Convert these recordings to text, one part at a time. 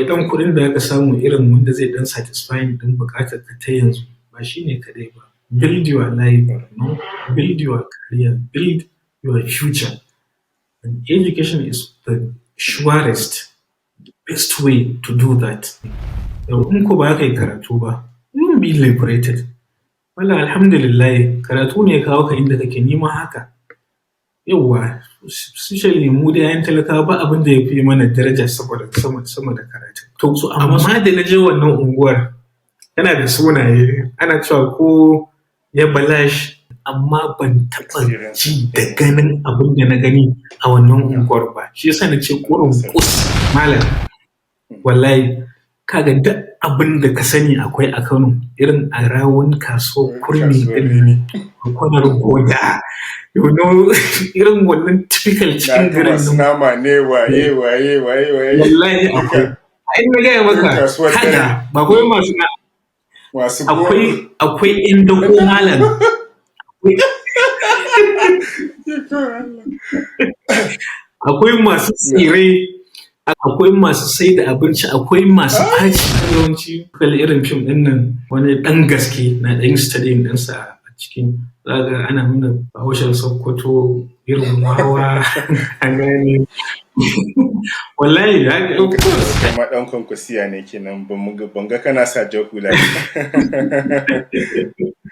Ɗan kuɗin da aka samu irin wanda zai ɗan satisfying ɗin buƙatar ka ta yanzu ba shi ne kaɗai ba. Build your life, build your career, build your future. And education is the surest, the best way to do that. In ko ba ka yi karatu ba, you won't be liberated. Wala alhamdulillah, karatu ne ya kawo ka inda kake nima haka. Yauwa, especially mu da 'yan talakawa, ba abin da ya fi mana daraja saboda sama da karatu. To so amma da na je wannan unguwar, tana da sunaye, ana cewa ko ya balash, amma ban taɓa ji da ganin abin da na gani a wannan unguwar ba. Shi yasa na ce ƙurun kus, malam. Wallahi kaga duk abin da ka sani akwai a Kano, irin a rawun kasuwar Kurmi din, Kwanar Goda, irin wannan typical cikin garin nan. Nama ne, waye waye waye waye. Wallahi akwai. Ai na gaya maka, kaga ba kawai masu na masu akwai yan dako, malam. Akwai masu tsire, akwai masu sai da abinci, akwai masu faci. Yawanci kalli irin fim ɗin nan, wani ɗan gaske na ɗan studying ɗinsa a cikin, zaga ana nuna Bahaushen Sokoto irin wawa, a gane wallahi ya ga kuma ɗan Kwankwasiya ne kenan, ban ga kana sa jar hula.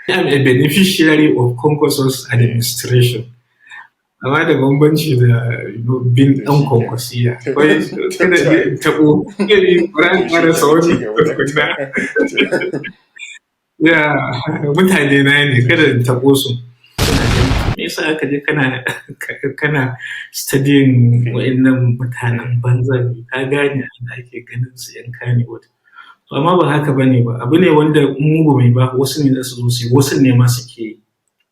I'm a beneficiary of Kwankwaso's administration. Amma da bambanci da bin ɗan Kwankwasiya. Wai kada in taɓo, kada in karasa wani tukunna. Ya mutane na ne, kada in taɓo su. Me yasa aka je kana studying wa'innan mutanen banza ne, ka gane da ake ganin su 'yan Kannywood. To amma ba haka bane ba, abu ne wanda mu ba mu yi ba, wasu ne za su zo su yi, wasu ne ma suke yi.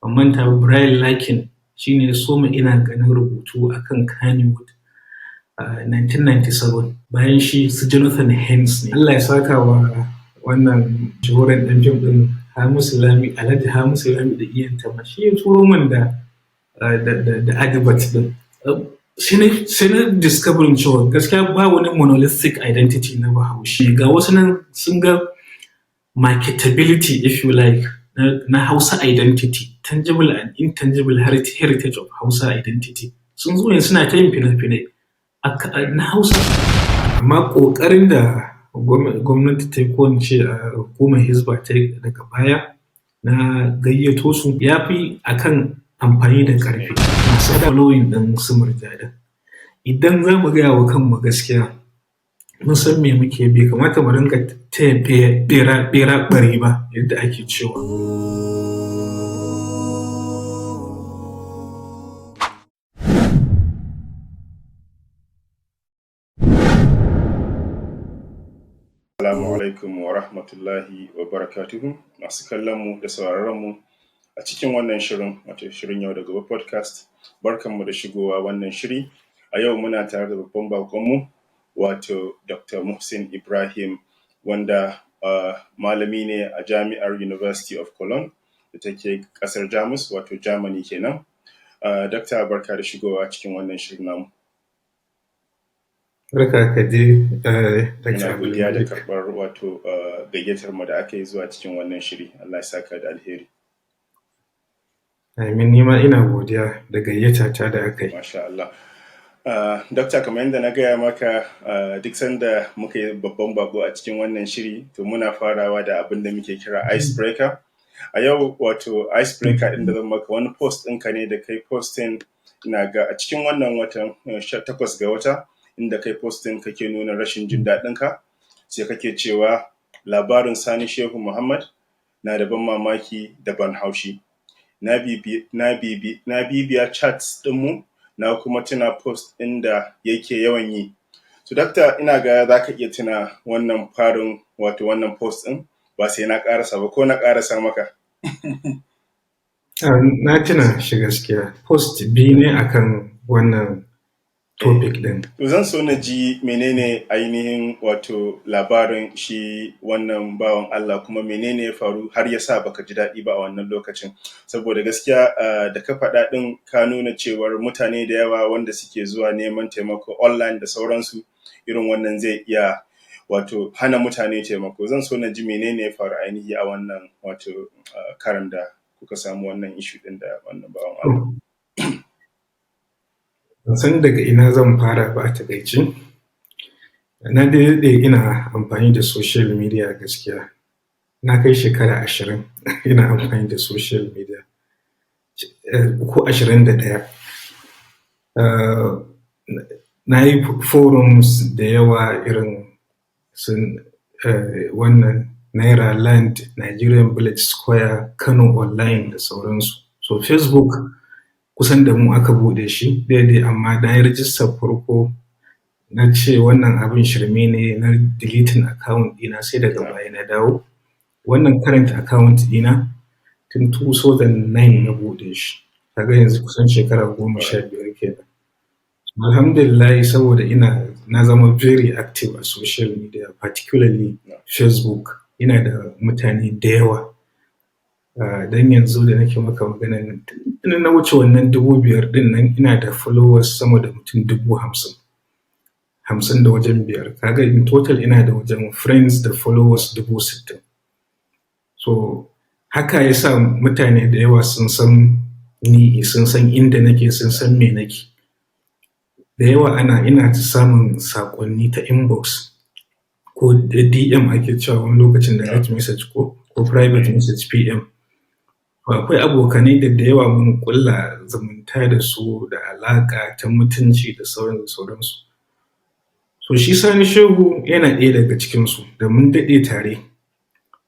Ban manta ba, Brian Larkin shi ne ya soma, ina ganin, rubutu akan Kannywood a 1997. Bayan shi su Jonathan Haynes ne. Allah ya saka wa wannan shahuran ɗan fim ɗin Hamisu Lami, Alhaji Hamisu Lami da Iyantama, shi ya turo min da advert ɗin. Sai na discovering cewa gaskiya ba wani monolithic identity na Bahaushe. Ga wasu nan sun ga marketability, if you like, na Hausa identity, tangible and intangible heritage of Hausa identity. Sun zo yanzu suna ta yin fina-finai na Hausa. Amma ƙoƙarin da gwamnati ta yi, ko in ce hukumar Hizba ta yi daga baya na gayyato su, ya fi akan amfani da ƙarfi. Masu following ɗin su Murja ɗin. Idan za mu gaya wa kanmu gaskiya, mun san me muke, bai kamata mu ringa taya ɓera ɓera ɓari ba, yadda ake cewa. Assalamu alaikum wa rahmatullahi wa barakatuhu, masu kallon mu da sauraron mu a cikin wannan shirin, wato shirin Yau da Gobe Podcast. Barkanmu da shigowa wannan shiri. A yau muna tare da babban baƙonmu, wato Dr. Muhsin Ibrahim, wanda malami ne a jami'ar University of Cologne da take ƙasar Jamus, wato Germany kenan. Dakta, barka da shigowa cikin wannan shirin namu. Barka ka dai, Dr. Muna godiya da Abdulmalik. karɓar wato gayyatar mu da aka yi zuwa cikin wannan shiri. Allah ya saka da alheri. Amin, ni ma ina godiya da gayyata ta da aka yi. Masha Allah. Dokta, kamar yadda na gaya maka, duk sanda muka yi babban bako a cikin wannan shiri, to muna farawa da abin da muke kira icebreaker. A yau wato icebreaker ɗin da zan maka, wani post ɗinka ne da kai posting, ina ga a cikin wannan watan 18 ga wata, inda kai posting kake nuna rashin jin daɗinka, sai kake cewa labarin Sani Shehu Muhammad na da ban mamaki da ban haushi. Na bibiya chats ɗinmu, na kuma tuna post ɗin da yake yawan yi. To dakta, ina ga za ka iya tuna wannan farin, wato wannan post ɗin, ba sai na ƙarasa ba, ko na ƙarasa maka? Na tuna shi gaskiya. Post biyu ne akan wannan topic ɗin. To zan so na ji menene ainihin wato labarin shi wannan bawan Allah, kuma menene ya faru har ya sa baka ji daɗi ba a wannan lokacin. Saboda gaskiya da ka faɗa ɗin, ka nuna cewar mutane da yawa wanda suke zuwa neman taimako online da sauransu, irin wannan zai iya Wato hana mutane taimako. Zan so na ji menene ya faru ainihi a wannan wato karan da kuka samu wannan issue ɗin da wannan bawan Allah. Ban san daga ina zan fara ba a taƙaice. Na dai daɗe ina amfani da social media gaskiya. Na kai shekara 20 ina amfani da social media, ko 21. Na yi forums da yawa irin su wannan Naira Land, Nigerian Village Square, Kano Online da sauransu. So Facebook kusan da mu aka buɗe shi daidai, amma na yi rijistar farko na ce wannan abin shirme ne, na deleting account ɗina, sai daga baya na dawo. Wannan current account ɗina tun 2009 na buɗe shi. Kaga yanzu kusan shekara 15 kenan. Alhamdulillah, saboda ina na zama very active a social media, particularly Facebook. Ina da mutane da yawa. Don yanzu da nake maka maganan nan, tun na wuce wannan 5,000 ɗin nan, ina da followers sama da mutum 50,000. Hamsin da wajen biyar. Kaga in total ina da wajen friends da followers 60,000. So haka ya sa mutane da yawa sun san ni, sun san inda nake, sun san me nake. Da yawa ina samun saƙonni ta inbox ko DM ake cewa wani lokacin, direct message ko private message, PM. Akwai abokanai da yawa mun ƙulla zumunta da su da alaƙa ta mutunci da sauran da sauransu. So shi Sani Shehu yana ɗaya daga cikinsu da mun daɗe tare.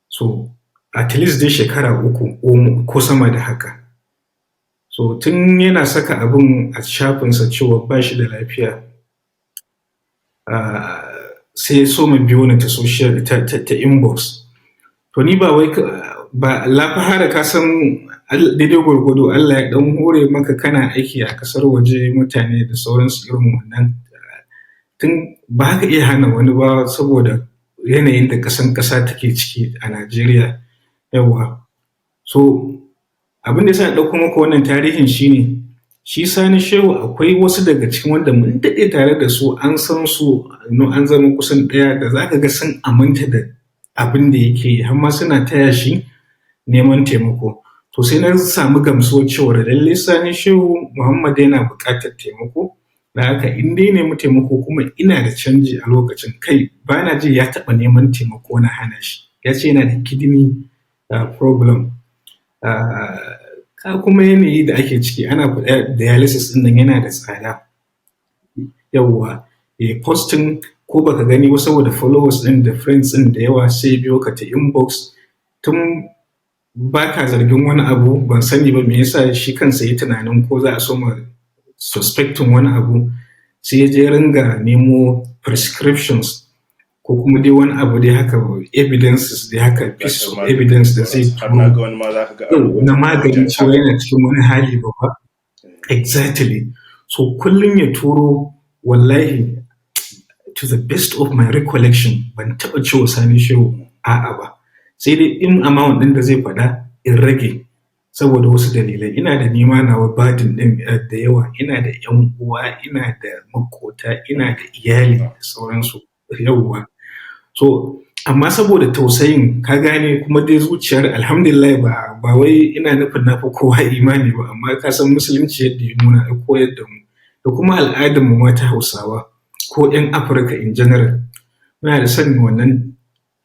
So at least dai shekara 3 ko sama da haka. So tun yana saka abun a shafinsa cewa ba shi da lafiya, sai ya soma biyo ni ta social ta inbox. To ni ba wai ba lafahara, ka san daidai gwargwado Allah ya ɗan hore maka, kana aiki a ƙasar waje, mutane da sauransu irin wannan. Tun ba ka iya hana wani ba saboda yanayin da ƙasa take ciki a Najeriya. Yawwa. So abin da ya sa na ɗauko maka wannan tarihin shi ne, shi Sani Shehu akwai wasu daga cikin wanda mun daɗe tare da su, an san su, an zama kusan ɗaya, da za ka ga sun aminta da abin da yake yi, har ma suna taya shi neman taimako. To sai na samu gamsuwar cewar lallai Sani Shehu Muhammad yana buƙatar taimako. Don haka in dai ya nemi taimako kuma ina da canji a lokacin, kai ba na ji ya taɓa neman taimako na hana shi. Ya ce yana da kidney problem. Ka kuma yanayi da ake ciki, ana faɗa dialysis ɗin nan yana da tsada. Yawwa, ya posting ko baka gani ba, saboda followers ɗin da friends ɗin da yawa, sai ya biyo ka ta inbox. Tun ba ka zargin wani abu, ban sani ba me yasa shi kansa ya yi tunanin ko za a soma suspecting wani abu, sai ya je ya ringa nemo prescriptions ko kuma dai wani abu dai haka, evidences dai haka, pieces of evidence da zai Har na ga wani ma za ka ga an turo na magani cewa yana cikin wani hali babba. Exactly. So kullum ya turo. Wallahi, to the best of my recollection, ban taɓa cewa Sani Shehu a'a ba. Sai dai in amount ɗin da zai faɗa in rage saboda wasu dalilai. Ina da nima nawa burden ɗin da yawa, ina da ‘yan uwa, ina da maƙota, ina da iyali da sauransu. Yawwa. So amma saboda tausayin, ka gane, kuma dai zuciyar, alhamdulillah, ba wai ina nufin na fi kowa imani ba, amma ka san musulunci yadda ya nuna, ya koyar da mu, da kuma al'adar mu ma ta Hausawa ko ‘yan Afirka in general, muna da son wannan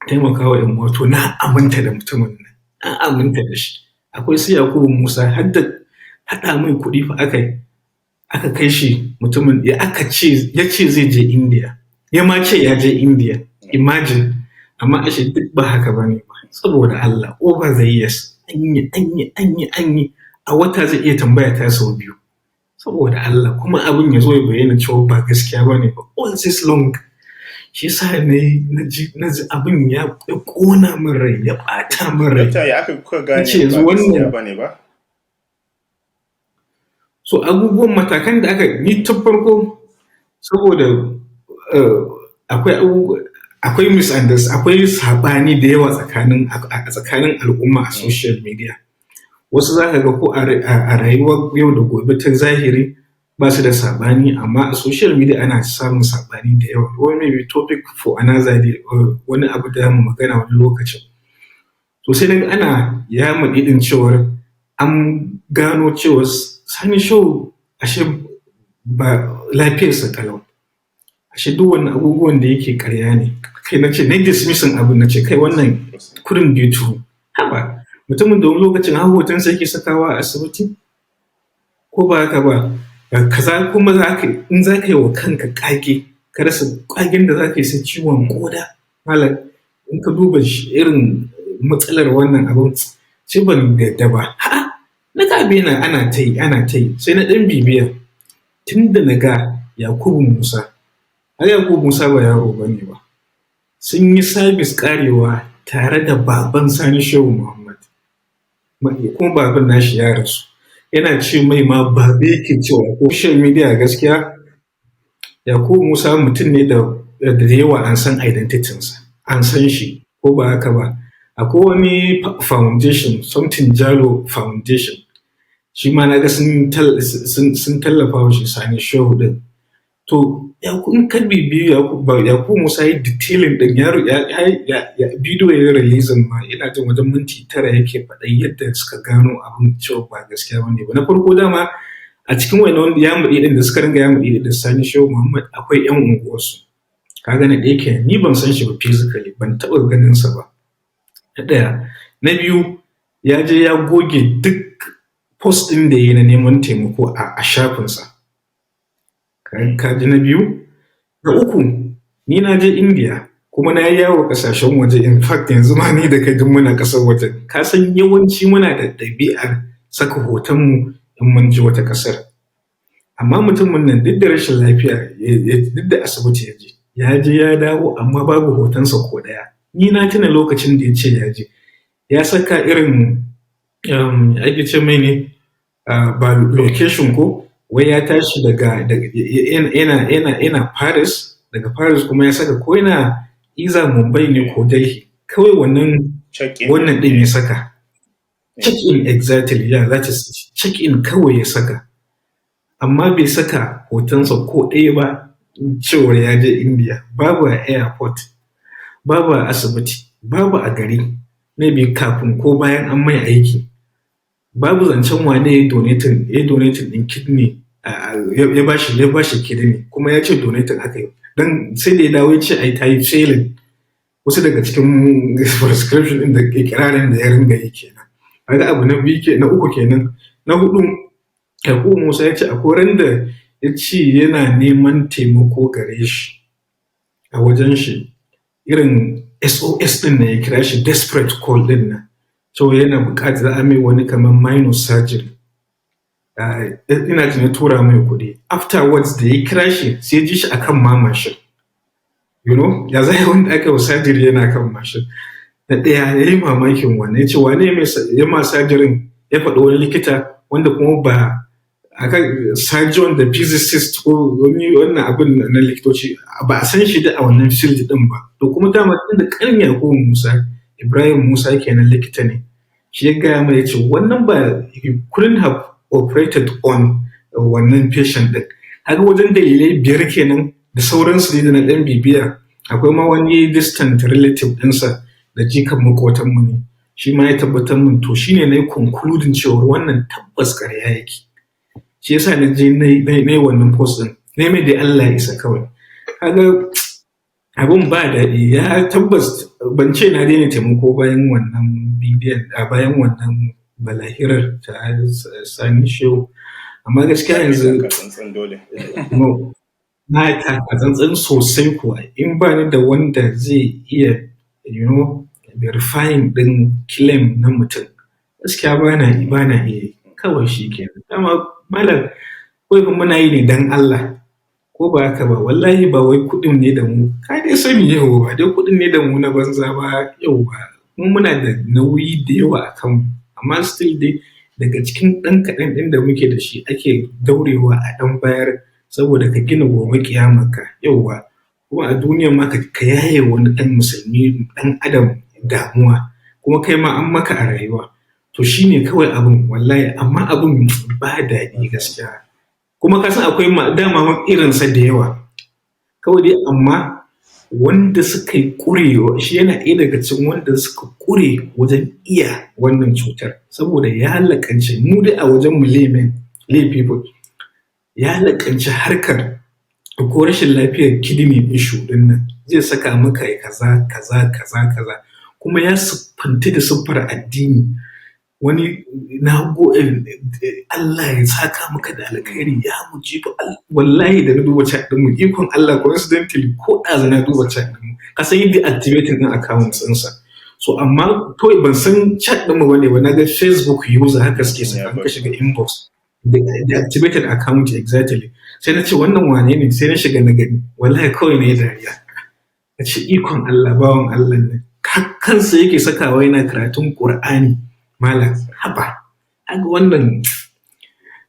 taimakawa ‘yan uwa. To na aminta da mutumin nan, na aminta da shi. Akwai su Yakubu Musa, har da haɗa mai kuɗi fa aka yi aka kai shi mutumin ya aka ce ya ce zai je India, ya ma ce ya je India, imagine, amma ashe duk ba haka bane ba. Saboda Allah, over the years an yi, an yi, an yi, an yi, a wata zai iya tambaya ta sau biyu. Saboda Allah, kuma abin ya zo ya bayyana cewa ba gaskiya bane ba all this long. Shi yasa na ji abin ya ƙona min rai, ya ɓata min rai. Dakta, ya aka kuka gane Nace yanzu ba gaskiya wannan bane ba? So abubuwan, matakan da aka ni tun farko, saboda akwai abubuwa, akwai misunderstanding, akwai saɓani da yawa a tsakanin al'umma a social media. Wasu za ka ga ko a rayuwar yau da gobe ta zahiri ba Ba su da saɓani, amma a social media ana samun saɓani da yawa. Or maybe topic for another day, wani abu da mu magana wani lokacin. To, sai naga ana yamaɗiɗin cewar an gano cewa Sani Shehu ashe ba lafiyarsa kalau. Ashe duk wannan abubuwan da yake ƙarya ne. Kai, na ce na dismissing abin, na ce, "Kai, wannan couldn't be true." Haba, mutumin da wani lokacin har hotonsa yake sakawa a asibiti, ko ba haka ba? Kaza kuma za ka in za ka yi wa kanka ƙage, ka rasa ƙagen da za ka yi sai ciwon ƙoda. Malam, in ka duba irin matsalar wannan abun, sai ban yadda ba. A'a, na ga abin ana ta yi, ana ta yi, sai na ɗan bibiya. Tun da na ga Yakubu Musa, ai Yakubu Musa ba yaro ba ne ba. Sun yi service ƙarewa tare da baban Sani Shehu Muhammad. Kuma baban nashi ya rasu. Yana ce mai ma baba yake cewa ko social media. Gaskiya Yakubu Musa mutum ne da yawa an san identity-nsa, an san shi, ko ba haka ba? Akwai wani foundation, something Jalo Foundation, shi ma na ga sun tallafa wa shi Sani Shehu ɗin. To, in ka bibiyi Yakubu Musa ya detailing ɗin ya bidiyo ya releasing ma, ina jin wajen minti 9 yake faɗan yadda suka gano abin cewa ba gaskiya ba ne ba. Na farko, dama a cikin wannan yamaɗiɗin da suka ringa yamaɗiɗi da Sani Shehu Muhammad akwai 'yan unguwarsu. Ka ga na ɗaya kenan, ni ban san shi ba physically, ban taɓa ganin sa ba. Na ɗaya. Na biyu, ya je ya goge duk post ɗin da ya yi na neman taimako a shafinsa. Ka ji na biyu? Na uku, ni na je India kuma na yi yawo ƙasashen waje. In fact, yanzu ma ni da kai duk muna ƙasar waje. Ka san yawanci muna da ɗabi'ar saka hotonmu in mun je wata ƙasar. Amma mutumin nan, duk da rashin lafiya, duk da asibiti ya je, ya je ya dawo, amma babu hotonsa ko ɗaya. Ni na tuna lokacin da ya ce ya je, ya saka irin ake ce mai ne ba location ko wai ya tashi daga yana Paris, daga Paris kuma ya saka ko yana either Mumbai ne ko Delhi. Kawai wannan wannan ɗin ya saka. Check in, exactly, yeah, that is check in kawai ya saka. Amma bai saka hotonsa ko ɗaya ba cewar ya je India. Babu a airport, babu a asibiti, babu a gari, maybe kafin ko bayan an mai aiki. Babu zancen wane ya donating ɗin kidney, ya bashi kidney, kuma ya ce donating aka yi. Don sai da ya dawo ya ce ai ta yi failing. Wasu daga cikin prescription ɗin da ikirarin da ya ringa yi kenan. Kaga abu na biyu, na uku kenan. Na huɗu, Yakubu Musa ya ce akwai ran da ya ce yana neman taimako gare shi a wajen shi, irin SOS ɗin nan ya kira shi, desperate call ɗin nan. Cewa yana buƙatar za a mai wani kamar minor surgery. Ina jin ya tura mai kuɗi. Afterwards da ya kira shi, sai ya ji shi akan ma mashin. Ya za wanda aka yi wa surgery yana kan mashin? Na ɗaya, ya yi mamakin wannan, ya ce wane ya ma surgery, ya faɗi wani likita wanda kuma ba akan surgeon da physicist ko wani wannan abin na likitoci ba a san shi da a wannan field ɗin ba. To, kuma dama tunda ƙanin Yakubu Musa, Ibrahim Musa kenan, likita ne. Shi ya gaya mai, ya ce wannan ba, he couldn't have operated on wannan patient ɗin. Kaga wajen dalilai biyar kenan da sauransu ne da na ɗan bibiya. Akwai ma wani distant relative ɗinsa da jikan maƙotanmu ne. Shi ma ya tabbatar min. To, shi ne na yi concluding cewar wannan tabbas ƙarya yake. Shi yasa na je na yi wannan post ɗin. Na mai dai Allah ya isa kawai. Kaga abun ba daɗi, ya tabbas ban ce na daina taimako bayan wannan bidiyon, a bayan wannan balahirar ta Sani Shehu. Amma gaskiya yanzu na taka tsantsan sosai kuwa. In ba ni da wanda zai iya verifying ɗin claim na mutum, gaskiya ba na iya yi. Kawai shi kenan. Dama malam, kawai fa muna yi ne don Allah. Ko ba haka ba? Wallahi ba wai kuɗin ne da mu. Ka dai sani yau ba dai kuɗin ne da mu na banza ba, yauwa. Mu muna da nauyi da yawa a kanmu. Amma still dai daga cikin ɗan kaɗan ɗin da muke da shi ake daurewa a ɗan bayar saboda ka gina gobe ƙiyamarka, yauwa. Kuma a duniyan ma ka yaye wani ɗan musulmi, ɗan adam damuwa, kuma kai ma an maka a rayuwa. To, shi ne kawai abun wallahi, amma abun ba daɗi gaskiya. Kuma ka san akwai dama irinsa da yawa. Kawai dai amma wanda suka yi ƙurewa, shi yana ɗaya daga cikin wanda suka ƙure wajen iya wannan cutar, saboda ya laƙanci mu dai a wajen mu laymen, lay people, ya laƙanci harkar ko rashin lafiyar kidney issue ɗin nan, zai saka maka kaza kaza kaza kaza, kuma ya siffanti da siffar addini. Wani na Allah ya saka maka da alkhairi ya mujibu. Wallahi da na duba chat ɗinmu, ikon Allah, coincidentally ko ɗazu na duba chat ɗinmu, ka san yadda activating ɗin account ɗinsa. So amma kawai ban san chat ɗinmu bane ba, na ga Facebook user haka suke saka, ka shiga inbox the activated account exactly. Sai na ce, "Wannan wane ne?" Sai na shiga na gani, wallahi kawai na yi dariya, na ce, "Ikon Allah, bawan Allah ne kansa yake sakawa yana karatun Qur'ani." Malam, haba, haka wannan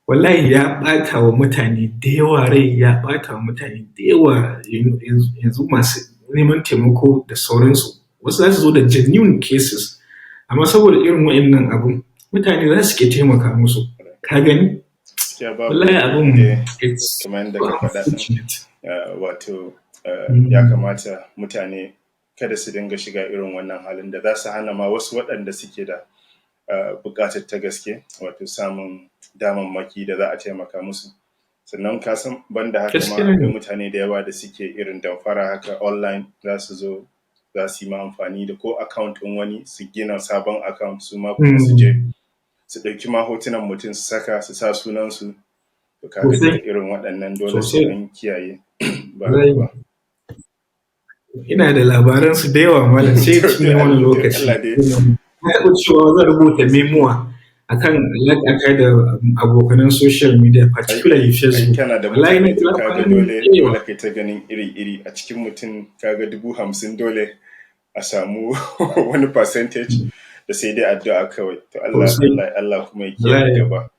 wallahi ya ɓata wa mutane da yawa rai, ya ɓata wa mutane da yawa. Yanzu masu neman taimako da sauransu, wasu za su zo da genuine cases, amma saboda irin wa'innan abun mutane za su ke taimaka musu, ka gani? Wallahi abun Kamar yadda ka faɗa, wato ya kamata mutane kada su dinga shiga irin wannan halin da za su hana ma wasu waɗanda suke da buƙatar ta gaske, wato samun damammaki da za a taimaka musu. Sannan ka san banda haka ma akwai mutane da yawa da suke irin damfara haka online, za su zo za su yi ma amfani da ko account ɗin wani su gina sabon account, su ma kuma su je su ɗauki ma hotunan mutum su saka, su sa sunansu. To kaga duka irin waɗannan dole sai an kiyaye ba ba. Ina da labaran su da yawa, malam, sai cinye wani lokaci. Na taɓa cewa zan rubuta memoir akan alaƙa da abokanan social media, particularly Facebook. Kana da mutane, to kaga dole dole kai ta ganin iri-iri a cikin mutum. Kaga 50,000, dole a samu wani percentage da sai dai addu'a kawai. To Allah Allah Allah kuma ya kiyaye gaba,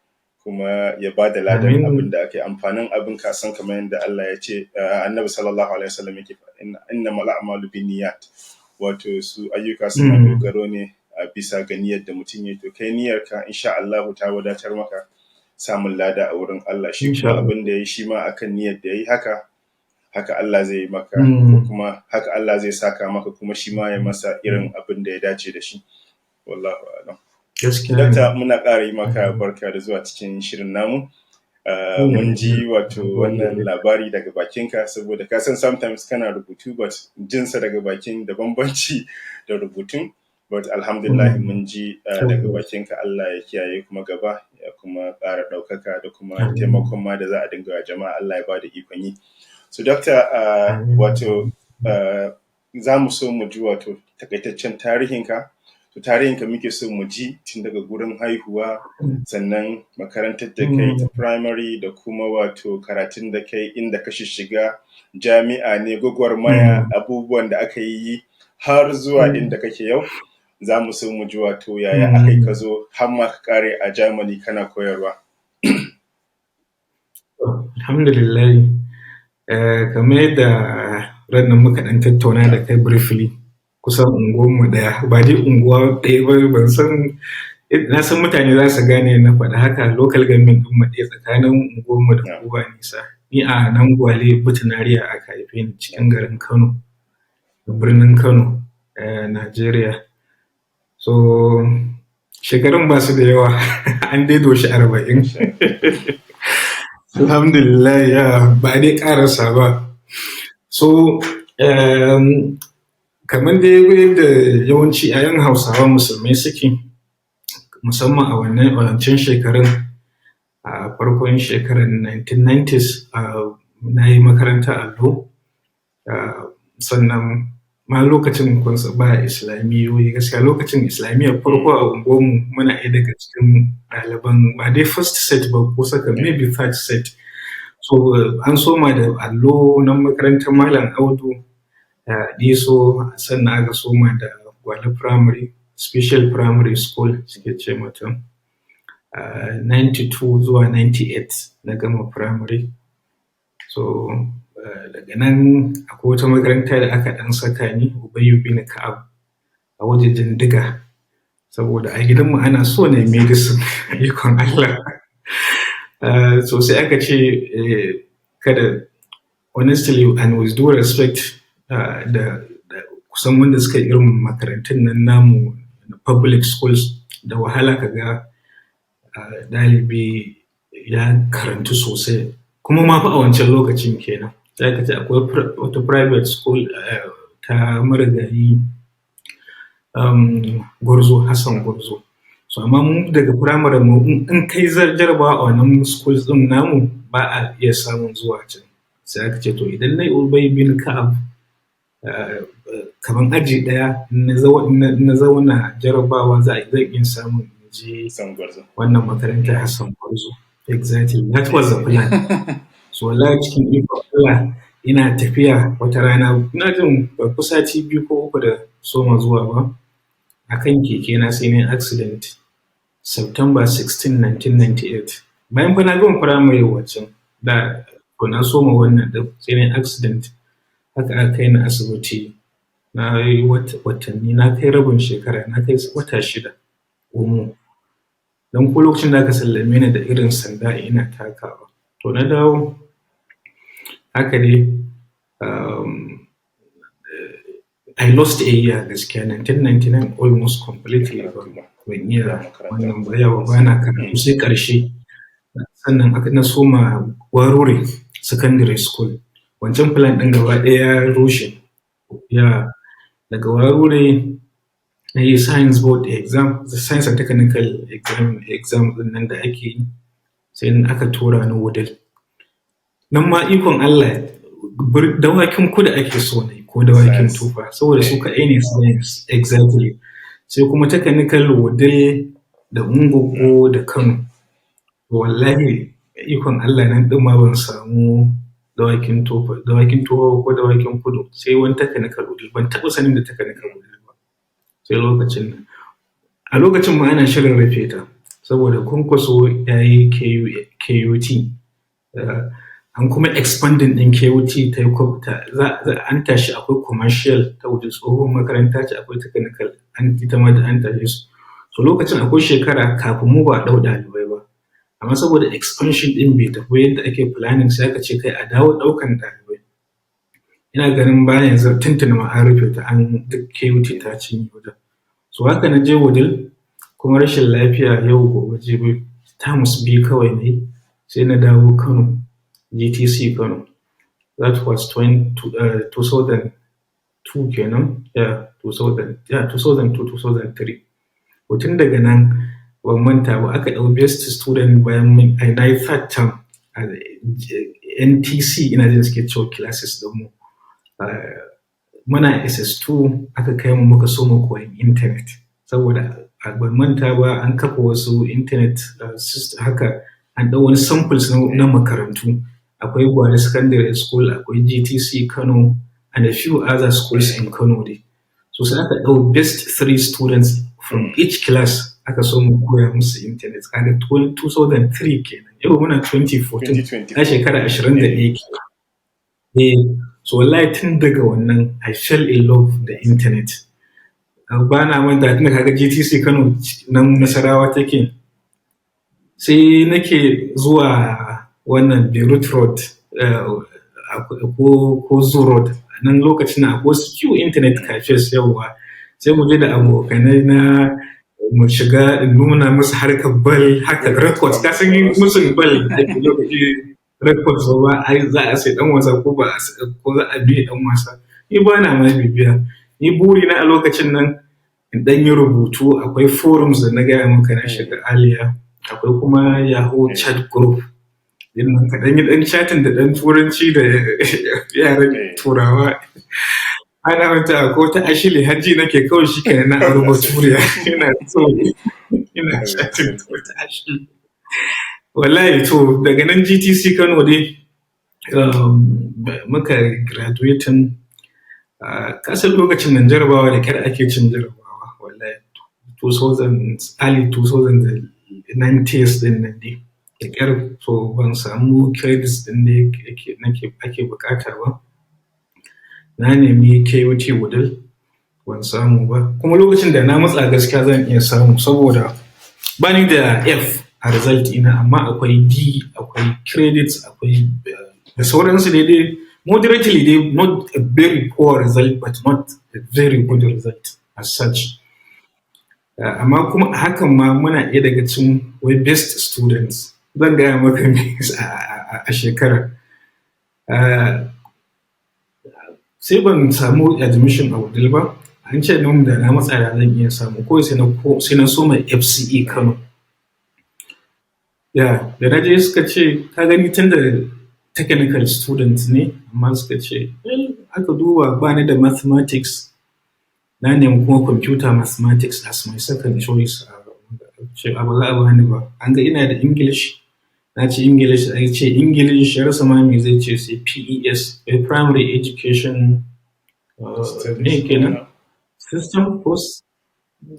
kuma ya ba da ladan abin da aka yi, amfanin abin. Ka san kamar yadda Allah ya ce, Annabi sallallahu alaihi wasallam yake faɗa, innamal a'malu binniyat, wato su ayyuka suna dogaro ne a bisa ga niyyar da mutum ya. To kai niyyarka insha Allahu ta wadatar maka samun lada a wurin Allah. Shi kuma abin da ya yi shi ma akan niyyar da ya yi, haka haka Allah zai yi maka, ko kuma haka Allah zai saka maka, kuma shi ma ya masa irin abin da ya dace da shi. Wallahu a'lam. Dakta, muna ƙara yi maka barka da zuwa cikin shirin namu. Mun ji wato wannan labari daga bakinka, saboda ka san sometimes kana rubutu, but jinsa daga bakin da bambanci da rubutun. But alhamdulillah mun ji daga bakinka. Allah ya kiyaye kuma gaba, ya kuma ƙara ɗaukaka da kuma taimakon ma da za a dinga jama'a, Allah ya bada ikon yi. So doctor, wato za mu so mu ji wato takaitaccen tarihinka. To tarihinka muke so mu ji tun daga gurin haihuwa, sannan makarantar da kai ta primary, da kuma wato karatun da kai, inda ka shishiga jami'a ne, gwagwarmaya, abubuwan da aka yi har zuwa inda kake yau. Za mu so mu ji wato yaya aka yi ka zo har ma ka ƙare a Germany kana koyarwa. Alhamdulillahi, kamar yadda ran nan muka ɗan tattauna da kai briefly, kusan unguwanmu ɗaya, ba dai unguwa ɗaya ba, ban san, na san mutane za su gane na faɗi haka, local government ɗinmu ɗaya, tsakanin unguwanmu da ku ba nisa. Ni a nan Gwale Butunariya aka haife ni, cikin garin Kano, birnin Kano, Najeriya. So shekarun ba su da yawa, an dai doshi 40. Alhamdulillah, ya ba dai ƙarasa ba. So kamar dai yadda yawanci 'ya'yan Hausawa Musulmai suke, musamman a wannan wancan shekarun, a farkon shekarar 1990s, na yi makarantar allo, sannan ma lokacin kun san ba islamiyoyi gaskiya. Lokacin islamiyyar farko a unguwarmu, muna ɗaya daga cikin ɗaliban, ba dai first set ba ko second, maybe third set. So an soma da allo nan, makarantar Malam Audu Diso, sannan aka soma da Gwale Primary, Special Primary School suke ce mata. 92 zuwa 98 na gama primary. So daga nan akwai wata makaranta da aka ɗan saka ni, Ubayyu bin Ka'ab, a wajejen Diga, saboda a gidanmu ana so na yi medicine, ikon Allah. So sai aka ce kada, honestly and with due respect, da kusan wanda suka yi irin makarantun nan namu public schools, da wahala ka ga ɗalibi ya karantu sosai. Kuma ma fa a wancan lokacin kenan. Sai aka ce akwai wata private school ta marigayi Gwarzo, Hassan Gwarzo. So amma mu daga firamare mu, in kai jarabawa a wannan schools ɗin namu, ba a iya samun zuwa can. Sai aka ce to idan na yi Ubay bin Ka'ab kamar aji ɗaya, na zauna jarabawa, zan iya samun in je Hassan Gwarzo. wannan makarantar Hassan Gwarzo. Exactly, that was the plan. So wallahi cikin ikon Allah ina tafiya wata rana, ina jin bai fi sati 2 ko 3 da soma zuwa ba, a kan keke na sai na yi accident. September 16, 1998. Bayan fa na gama firamare waccan da to na soma wannan ɗin, sai na yi accident. Haka aka kai ni asibiti. Na yi watanni, na kai rabin shekara, na kai wata 6 omo. Don ko lokacin da aka sallame ni da irin sanda ina takawa. To na dawo haka dai, I lost a year gaskiya, 1999 almost completely ban iya wannan ba, yauwa bana karatu sai ƙarshe. Sannan aka na soma Warure Secondary School. Wancan plan ɗin gaba ɗaya ya rushe. Yeah, daga Warure na yi science board exam, science and technical exam ɗin nan da ake yi, sai aka tura ni Wudil. Nan ma ikon Allah Dawakin Kudu ake so na yi ko Dawakin Tofa, saboda su kaɗai ne science, exactly. Sai kuma technical, Wudil da Ungogo da Kano. Wallahi ikon Allah nan ɗin ma ban samu Dawakin Tofa ko Dawakin Kudu, sai wani technical Wudil. Ban taɓa sanin da technical Wudil ba sai lokacin nan. A lokacin ma ana shirin rufe ta saboda Kwankwaso ya yi KUT. An kuma expanding ɗin KUT ta an tashi, akwai commercial ta Wudil, tsohon makaranta ce, akwai technical, an ita ma an tashe su. So lokacin akwai shekara kafin mu ba a ɗau ɗalibai ba. Amma saboda expansion ɗin bai tafi yadda ake planning, sai aka ce kai a dawo ɗaukan ɗalibai. Ina ganin bayan yanzu tuntuni ma an rufe ta, an duk KUT ta cinye wajen. So haka na je Wudil, kuma rashin lafiya yau gobe jibi, terms 2 kawai na yi, sai na dawo Kano, GTC Kano. That was 2002 kenan, yeah, 2000, yeah, 2002, 2003. To tun daga nan ban manta ba aka ɗau best student bayan mun na yi third term a NTC, ina jin suke cewa classes ɗinmu. Muna SS2 aka kai mu muka soma koyon internet. Saboda ban manta ba an kafa wasu internet haka, an ɗau wani samples na makarantu. Akwai Gwale Secondary School, akwai GTC Kano and a few other schools in Kano dai. So sai aka ɗau best three students from each class, aka soma koya musu internet. Kaga 2003 kenan. Yau muna 2014. Na shekara 21 kenan. Eh, so wallahi tun daga wannan I fell in love da internet. Ba na manta, tunda kaga GTC Kano nan Nasarawa take. Sai nake zuwa wannan Beirut Road ko Zoo Road. Nan lokacin akwai wasu few internet cafes, yauwa. Sai mu je da abokanai na mu shiga, in nuna musu harkar ball haka, records. Ka san musun ball lokaci records ba ai za a sai ɗan wasa ko ba ko za a biya ɗan wasa. Ni ba na ma bibiya. Ni buri na a lokacin nan in ɗan yi rubutu, akwai forums da na gaya maka na shiga earlier. Akwai kuma Yahoo chat group. Ɗin ka ɗan yi ɗan chatting da ɗan turanci da yaran turawa. Ana manta akwai wata Ashley, har ji nake kawai shi kenan na auri baturiya. Ina so ina chatting da wata Ashley. Wallahi to daga nan GTC Kano dai muka graduating. Ka san lokacin nan jarabawa da ƙyar ake cin jarabawa wallahi, 2000, early 2090s ɗin nan dai. Da ƙyar, so ban samu credits ɗin da yake nake ake buƙata ba. Na nemi KUT Wudil ban samu ba. Kuma lokacin da na matsa gaskiya zan iya samu saboda ba ni da F a result ina, amma akwai D, akwai credits, akwai da sauransu dai moderately dai, not a very poor result but not a very good result as such. Amma kuma a hakan ma muna ɗaya daga cikin wai best students. Zan gaya maka me a shekarar. Sai ban samu admission a Wudil ba. An ce min da na matsa da zan iya samu. Kawai sai na soma FCE Kano. Yeah, da na je suka ce, ka gani, tun da technical student ne, amma suka ce, well, aka duba ba ni da mathematics, na nemi kuma computer mathematics as my second choice. Ce ba za a bani ba. An ga ina da English, na ci English, ai ce English, ya rasa ma me zai ce sai PES, primary education me kenan? System course?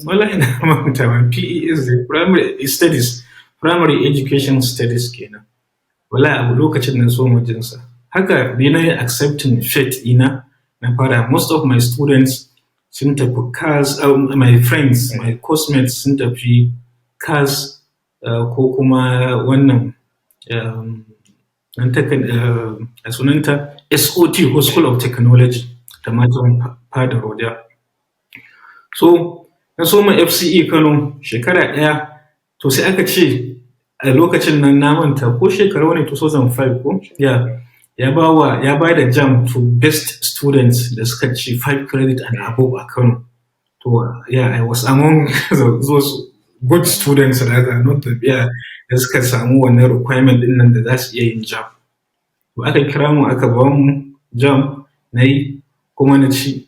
Wallahi na manta ma. PES, primary studies, primary education studies kenan. Wallahi abu lokacin na soma jinsa. Haka dai na yi accepting fate ɗina na fara. Most of my students sun tafi CAS, my friends, my coursemates sun tafi CAS ko kuma wannan a sunanta SOT ko School of Technology da Matan Fada Road. So na soma FCE Kano shekara ɗaya. To sai aka ce a lokacin nan, na manta ko shekaru ne, 2005 ko, ya ba da JAMB to best students da suka ci 5 credit and above a Kano. To yeah, I was among those good students rather, not the, yeah, da suka samu wannan requirement din nan da za su iya yin JAMB. To aka kira mu, aka ba mu JAMB, na yi kuma na ci.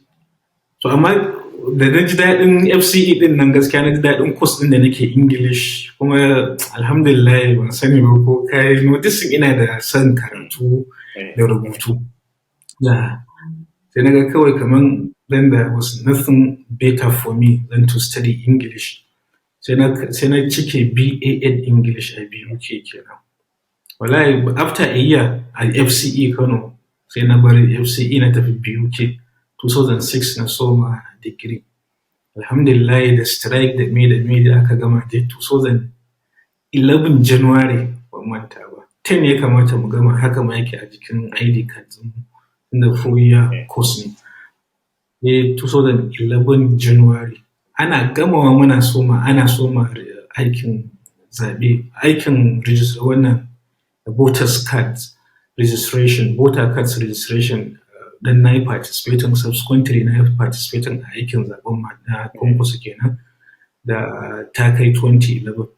To amma da na ji daɗin FCE din nan, gaskiya na ji daɗin course ɗin da nake, English. Kuma alhamdulillah, ban sani ba ko kai noticing, ina da son karatu da rubutu. Da sai na ga kawai kaman then there was nothing better for me than to study English. Sai na cike BA in English a BUK kenan. Wallahi after a year a FCE Kano, sai na bar FCE na tafi BUK. 2006 na soma degree. Alhamdulillah, da strike da me da aka gama dai 2011 January, ban manta ba. 10 ya kamata mu gama, haka ma yake a jikin ID card ɗinmu, tunda 4 year course ne. 2011 January. Ana gamawa muna soma, ana soma aikin zaɓe, aikin register wannan voters card registration, voter cards registration. Dan na yi participating, subsequently na yi participating a aikin zaɓen ma na Kwankwaso kenan da ta kai 2011.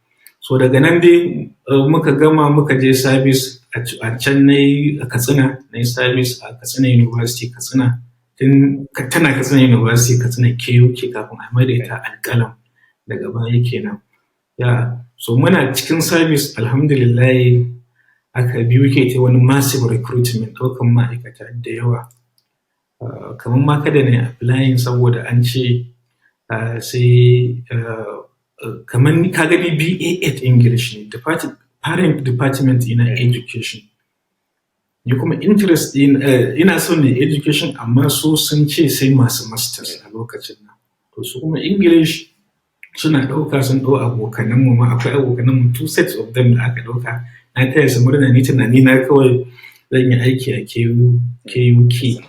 So daga nan dai muka gama, muka je service a can. Na yi a Katsina, na yi service a Katsina University Katsina, tun tana Katsina University Katsina, KUK, kafin a maida ita Alƙalam daga baya kenan. Yeah, so muna cikin service, alhamdulillahi, aka BUK ta wani massive recruitment, ɗaukan ma'aikata da yawa. Kamar ma kada na yi applying saboda an ce sai kamar ka gani, BA 8 English ne, parent department ina education. Ni kuma interest din ina son ne education, amma su sun ce sai masu masters a lokacin nan. To su kuma English suna ɗauka, sun ɗau abokananmu ma. Akwai abokananmu, two sets of them da aka ɗauka. Na taya su murna. Ni tunani na kawai zan yi aiki a KUK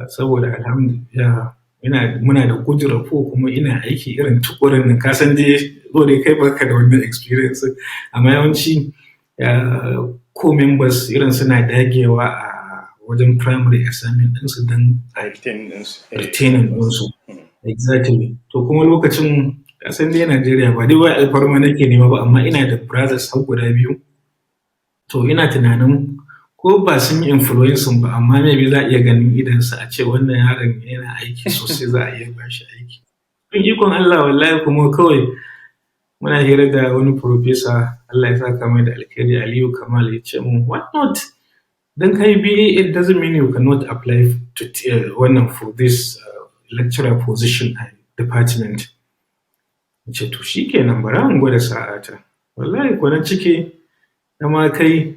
saboda alhamdulillah ina muna da good rapport, kuma ina aiki irin tuƙurin nan. Ka san dai zo dai kai baka da wannan experience, amma yawanci co members irin suna dagewa a wajen primary assignment ɗinsu don a retaining ɗinsu. Exactly. To kuma lokacin, ka san dai Najeriya, ba dai wai alfarma nake nema ba, amma ina da brothers har guda biyu. To ina tunanin ko ba sun yi influencing ba, amma maybe za a iya ganin idonsu a ce wannan yaron yana aiki sosai, za a iya ba shi aiki. Cikin ikon Allah, wallahi kuma kawai muna hira da wani professor, Allah ya saka mai da alkhairi, Aliyu Kamal, ya ce mun, "Why not? Dan ka yi BA it doesn't mean you cannot apply to wannan for this lecturer position a department." Na ce to shikenan, bara in gwada sa'ata. Wallahi ko na cike, na ma kai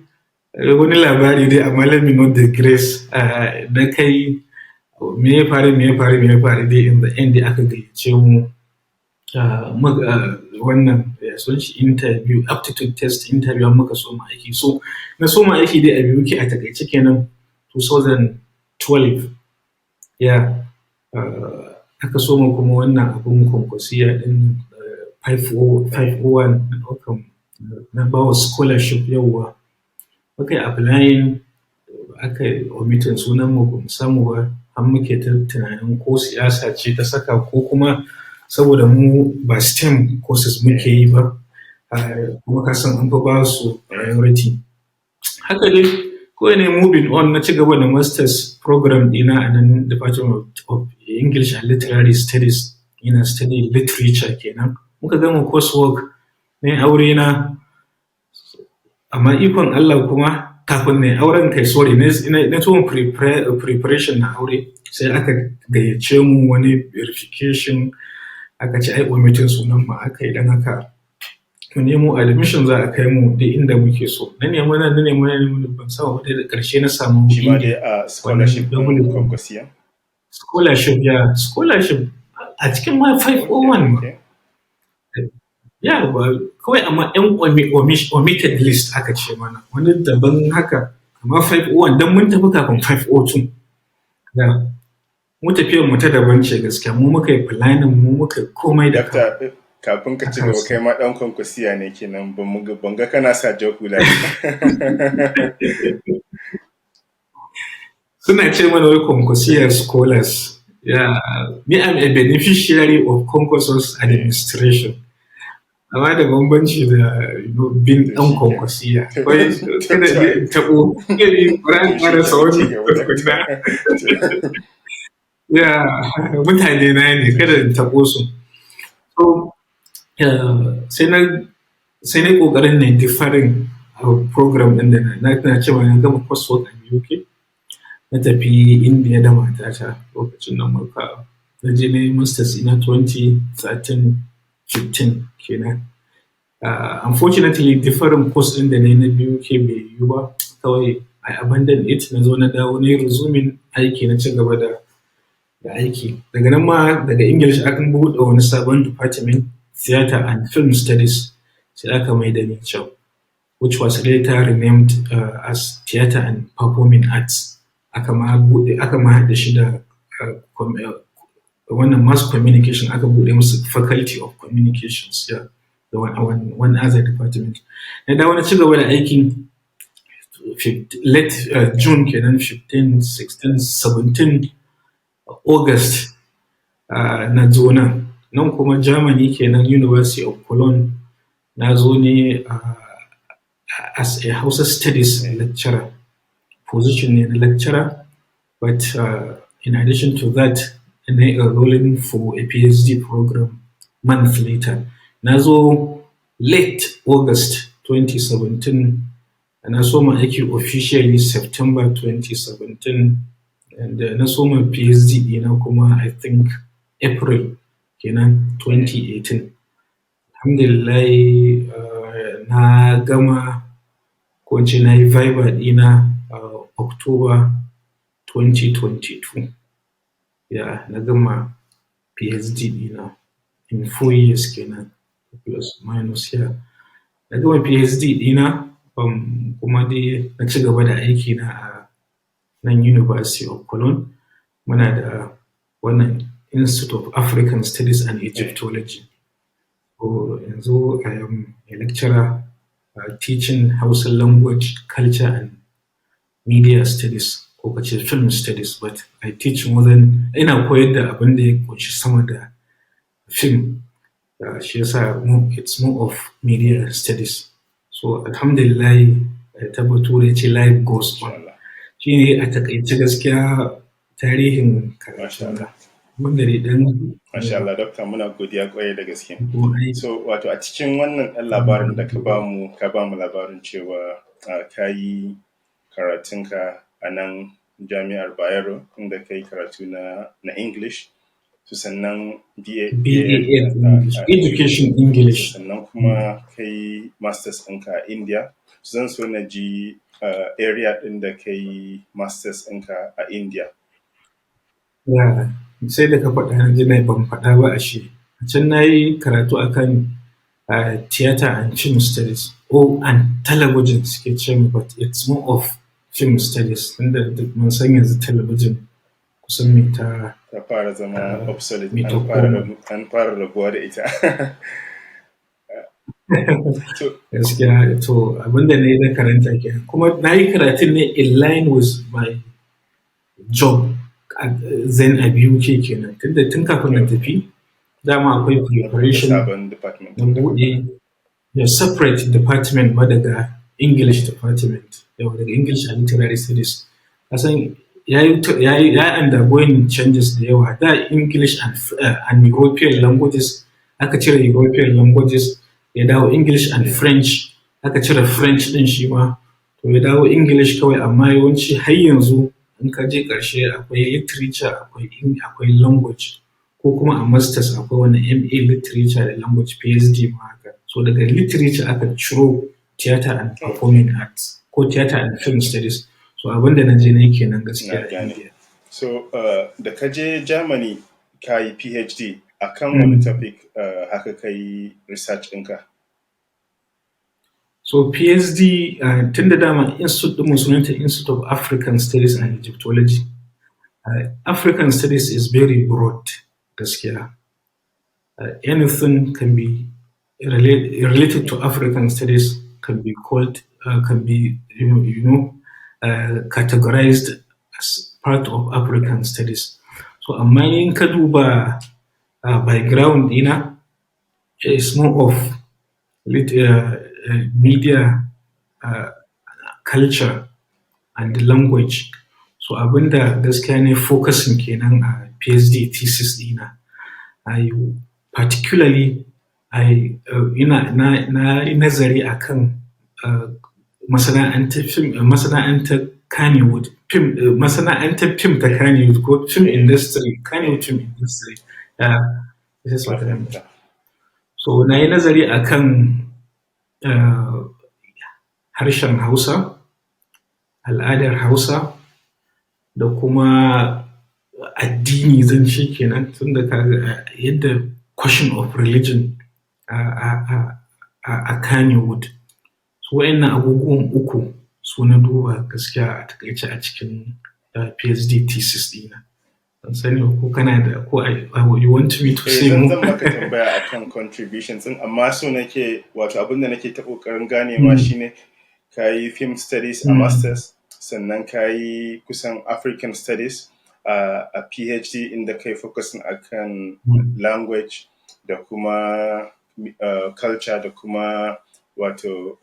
wani labari dai, amma let me not digress. Na kai, me ya faru, me ya faru, me ya faru dai, in the end dai aka gayyace mu. Wannan ya sunan shi, interview, aptitude test interview, har muka soma aiki. So na soma aiki dai a BUK a taƙaice kenan 2012. Yeah, aka soma kuma wannan abun Kwankwasiyya ɗin, 501 na ɗaukan na bawa scholarship. Yauwa, muka yi applying, aka yi omitting sunan mu, ba mu samu ba, har muke ta tunanin ko siyasa ce ta saka ko kuma saboda mu ba STEM courses muke yi ba, kuma ka san an fi ba su priority. Haka dai kawai na yi moving on, na ci gaba da masters program ɗina a nan Department of English and Literary Studies, ina study literature kenan. Muka gama coursework, na yi aure na, amma ikon Allah kuma kafin na yi auren, kai sorry, na soma preparation na aure, sai aka gayyace mu wani verification, aka ce ai omitting sunan mu aka yi, don haka mu nemo admission, za a kai mu duk inda muke so. Na nemi nan, na nemi nan, na nemi, ban samu ba. Dai da ƙarshe na samu Shi ma dai India. A scholarship ɗin Kwankwasiyya? Scholarship, ya, scholarship a cikin ma 501 ma. Ya ba kawai, amma yan omitted list aka ce mana, wani daban haka, amma 501 don mun tafi kafin 502. Ya, mu tafiyar mu ta daban ce gaskiya, mu muka yi planning, mu muka yi komai da Dakta, kafin ka ci gaba, kai ma ɗan Kwankwasiyya ne kenan, ban ga kana sa jar hula ba. Suna ce mana wai Kwankwasiyya scholars. Yeah, ni am a beneficiary of Kwankwaso's administration. Amma da bambanci da bin ɗan Kwankwasiyya. Wai kada ne in taɓo, kada in ƙarasa wannan tukunna. Yeah, mutane na ne, kada in taɓo su. So, sai na yi ƙoƙarin na yi deferring program ɗin da na cewa na gama coursework a UK. Na tafi India da matata lokacin da muka na je na yi masters ina 2013 15 kenan. Unfortunately, deferring course ɗin da na yi na BUK bai yiwu ba. Kawai I abandoned it, na zo na dawo na yi resuming aiki, na ci gaba da aiki. Daga nan ma, daga English aka buɗe wani sabon department, Theatre and Film Studies, sai aka mai da ni can, which was later renamed as Theatre and Performing Arts. Aka ma buɗe, aka ma haɗa shi da wannan mass communication, aka buɗe musu Faculty of Communications, yeah, da one other department. Na dawo na ci gaba da aikin late June kenan, 15, 16, 17 August na zo nan. Nan kuma Germany kenan, University of Cologne. Na zo ne as a Hausa Studies lecturer. Position ne na lecturer, but in addition to that, na yi enrolling for a PhD program month later. Na zo late August 2017, na soma aiki officially September 2017, and na soma PhD ɗina kuma I think April kenan 2018. Alhamdulillahi, na gama, ko in ce na yi viva ɗina October 2022. Yeah, na gama PhD ɗina in 4 years kenan, plus minus, yeah. Na gama PhD ɗina, kuma dai na ci gaba da aikina a nan University of Cologne. Muna da wannan Institute of African Studies and Egyptology. So yanzu I am a lecturer teaching Hausa language, culture and media studies, ko ka ce film studies, but I teach more than, ina koyar da abin da ya ƙunshi sama da film. Shi yasa it's more of media studies. So alhamdulillahi, ta bature ya ce life goes on. Shi ne a taƙaice gaskiya tarihin karatuna. Wanda dai ɗan Masha Allah, Dokta, muna godiya ƙwarai da gaske. So wato a cikin wannan ɗan labarin da ka bamu labarin cewa ka yi karatunka a nan Jami'ar Bayero, inda ka yi karatu na English, so sannan BA, BA English, Education English. Sannan kuma ka yi masters ɗinka a India. So zan so na ji area ɗin da ka yi masters ɗinka a India. Yeah, sai da ka faɗa na ji ban faɗa ba ashe. A can na yi karatu akan theatre and film studies or and television suke ce, but it's more of film studies, tunda duk mun san yanzu talabijin kusan me ta Ta fara zama obsolete, me ta an fara koma. An fara rabuwa da ita. To Gaskiya, to abinda na yi na karanta kenan, kuma na yi karatun ne in line with my job then a BUK kenan, tunda tun kafin na tafi dama akwai na buɗe preparation sabon department na ɗin da ka buɗe faɗa. Da separate department ma daga English department, yau daga English and Literary Studies. Kasan ya yi undergoing changes da yawa. Da English and European languages, aka cire European languages, ya dawo English and French, aka cire French ɗin shi ma, to ya dawo English kawai. Amma yawanci har yanzu in ka je ƙarshe akwai literature, akwai language, ko kuma a masters akwai wani MA literature da language, PhD ma haka. So daga literature aka ciro theatre and performing arts ko theatre and film studies. So abinda na je na yi kenan gaskiya Na a gane. India. So da ka je Germany ka yi PhD akan wani topic haka ka yi research ɗinka? So PhD, tun da dama institute ɗinmu sunanta Institute of African Studies and Egyptology. African Studies is very broad gaskiya. Anything can be related to African Studies can be called, can be categorized as part of African Studies. So amma in ka duba background ɗina is more of media, culture and language. So abinda gaskiya ne focusing kenan a PhD thesis ɗina. I particularly I ina na yi nazari akan masana'antar fim, masana'antar Kannywood film, masana'antar fim ta Kannywood ko film industry, Kannywood film industry. This is Na what I mean. fahimta. So na yi nazari akan harshen Hausa, al'adar Hausa da kuma addini zan ce kenan, tunda ka ga yadda question of religion a Kannywood. So waɗannan abubuwan uku su na duba gaskiya a taƙaice a cikin PhD thesis ɗina. Ban sani ba ko kana da ko you want me to Eh, say zan more? zan maka tambaya akan contributions ɗin, amma so nake, wato abin da nake ta ƙoƙarin ganewa shine ka yi film studies a masters, sannan ka yi kusan African studies a PhD, inda kai focusing akan language da kuma culture da kuma wato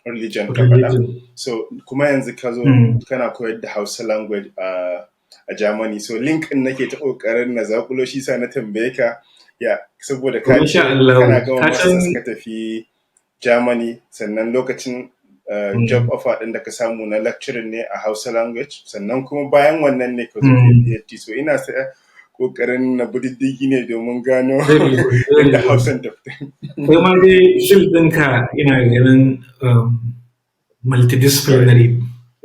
religion ka faɗa. Religion. So kuma yanzu ka zo kana koyar da Hausa language a Germany. So link ɗin nake ta ƙoƙarin na zaƙulo, shi sa na tambaye ka ya, saboda ka ce Masha Allah. kana gama Ka masters san ka tafi Germany, sannan lokacin job offer ɗin da ka samu na lecturing ne a Hausa language, sannan kuma bayan wannan ne ka zo kai PhD. So ina sa ƙoƙarin na bi diddigi ne domin gano Very good, very inda good. Hausan ta fita. Kai ma dai field ɗinka ina ganin multidisciplinary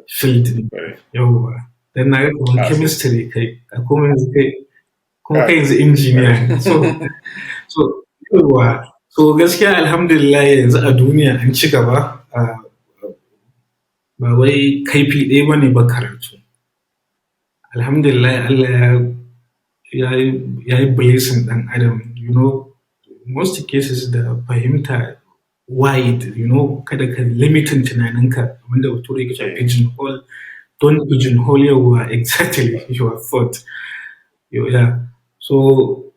field ne. Yawwa. Dan na ga kamar chemistry kai, a kuma yanzu kai kuma kai yanzu engineer ne. So yawwa. So gaskiya alhamdulillah yanzu a duniya an ci gaba. Ba wai kaifi ɗaya ba ne ba karatu. Alhamdulillah, Allah ya yi blessing ɗan adam, most cases da fahimta wide, kada ka limiting tunaninka, abinda Bature yake cewa pigeonhole, don't pigeonhole, yawwa, exactly, your thought. Yeah. So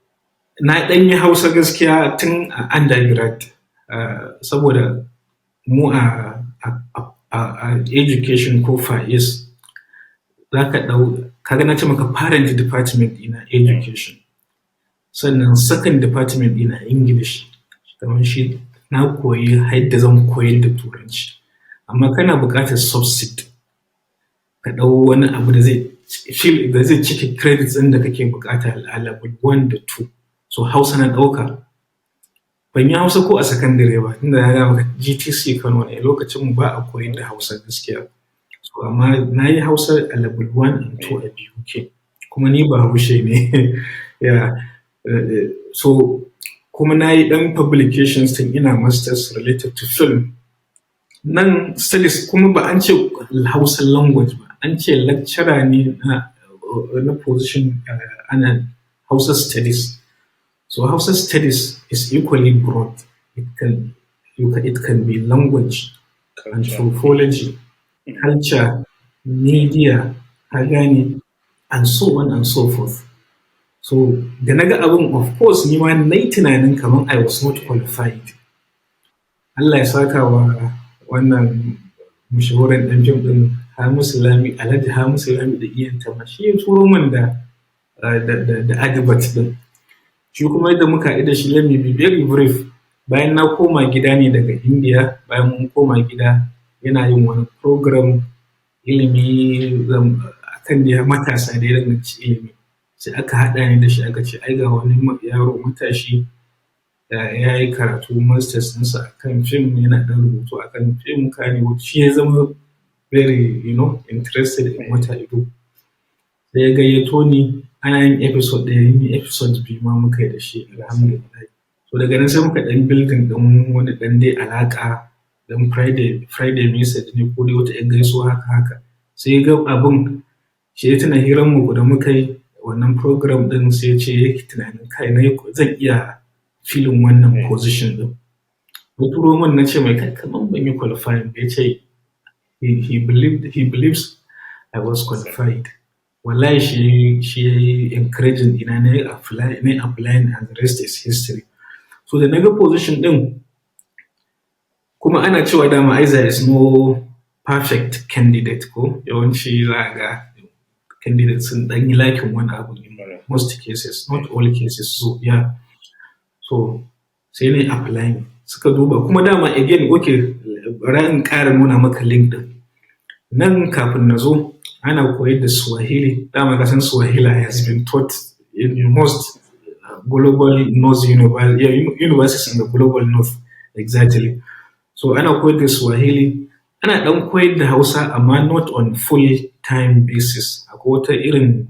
na ɗan yi Hausa gaskiya tun a undergrad, saboda mu a education ko FAIS za ka ɗau, kaga na ce maka parent department ɗina education, sannan second department ɗina English, kamar shi na koyi yadda zan koyar da Turanci. Amma kana buƙatar subset, ka ɗau wani abu da zai fill, da zai cike credits ɗin da kake buƙata a level 1 da 2. So Hausa na ɗauka. Ban yi Hausa ko a sakandare ba, tunda na gaya maka GTC Kano ne, lokacin mu ba a koyar da Hausa gaskiya. So amma na yi Hausa a level 1 and 2 a BUK. Kuma ni Bahaushe ne. Yeah. So kuma na yi ɗan publications tun ina masters related to film. Nan studies kuma ba an ce Hausa language ba, an ce lecturer ne na position ana Hausa studies. So Hausa studies is equally broad. It can be language, culture, anthropology, culture, media, ka gane, and so on and so forth. So da na ga abin, of course ni ma na yi tunanin kamar I was not qualified. Allah ya saka wa wannan mashahurin ɗan fim ɗin Hamisu Lami, Alhaji Hamisu Lami da Iyanta ma, shi ya turo min da advert ɗin. Shi kuma yadda muka haɗu da shi, let me be very brief. Bayan na koma gida ne daga India, bayan mun koma gida yana yin wani program ilimi akan dai matasa da ya danganci ilimi. Sai aka haɗa ni da shi, aka ce ai ga wani yaro matashi ya yi karatu masters ɗinsa akan fim, yana ɗan rubutu akan fim Kannywood. Shi ya zama very interested in what I do. Sai ya gayyato ni, ana yin episode ɗaya, yin episode biyu ma muka yi da shi, alhamdulillah. To daga nan sai muka ɗan building ɗin wani ɗan dai alaƙa, ɗan Friday Friday message ne ko dai wata ‘yar gaisuwa haka haka. Sai ya ga abun, shi ya tuna hirar mu da muka yi wannan program ɗin, sai ya ce yake tunanin kai na zan iya filling wannan position ɗin. Ya turo min, na ce mai kai kamar ban yi qualifying ba, ya ce he believes I was qualified. Wallahi shi ya yi encouraging ɗina na yi applying and the rest is history. So da na ga position ɗin kuma ana cewa dama ai there is no perfect candidate, ko yawanci za a ga candidate sun ɗan yi lacking wani abu in most cases, not all cases. So yeah. So sai na yi applying, suka duba kuma dama again, okay, bari in ƙara nuna maka link ɗin. Nan kafin na zo ana koyar da Swahili, dama ka san Swahili has been taught in most global north universities in the global north, exactly. So ana koyar da Swahili, ana ɗan koyar da Hausa amma not on full time basis. Akwai wata irin,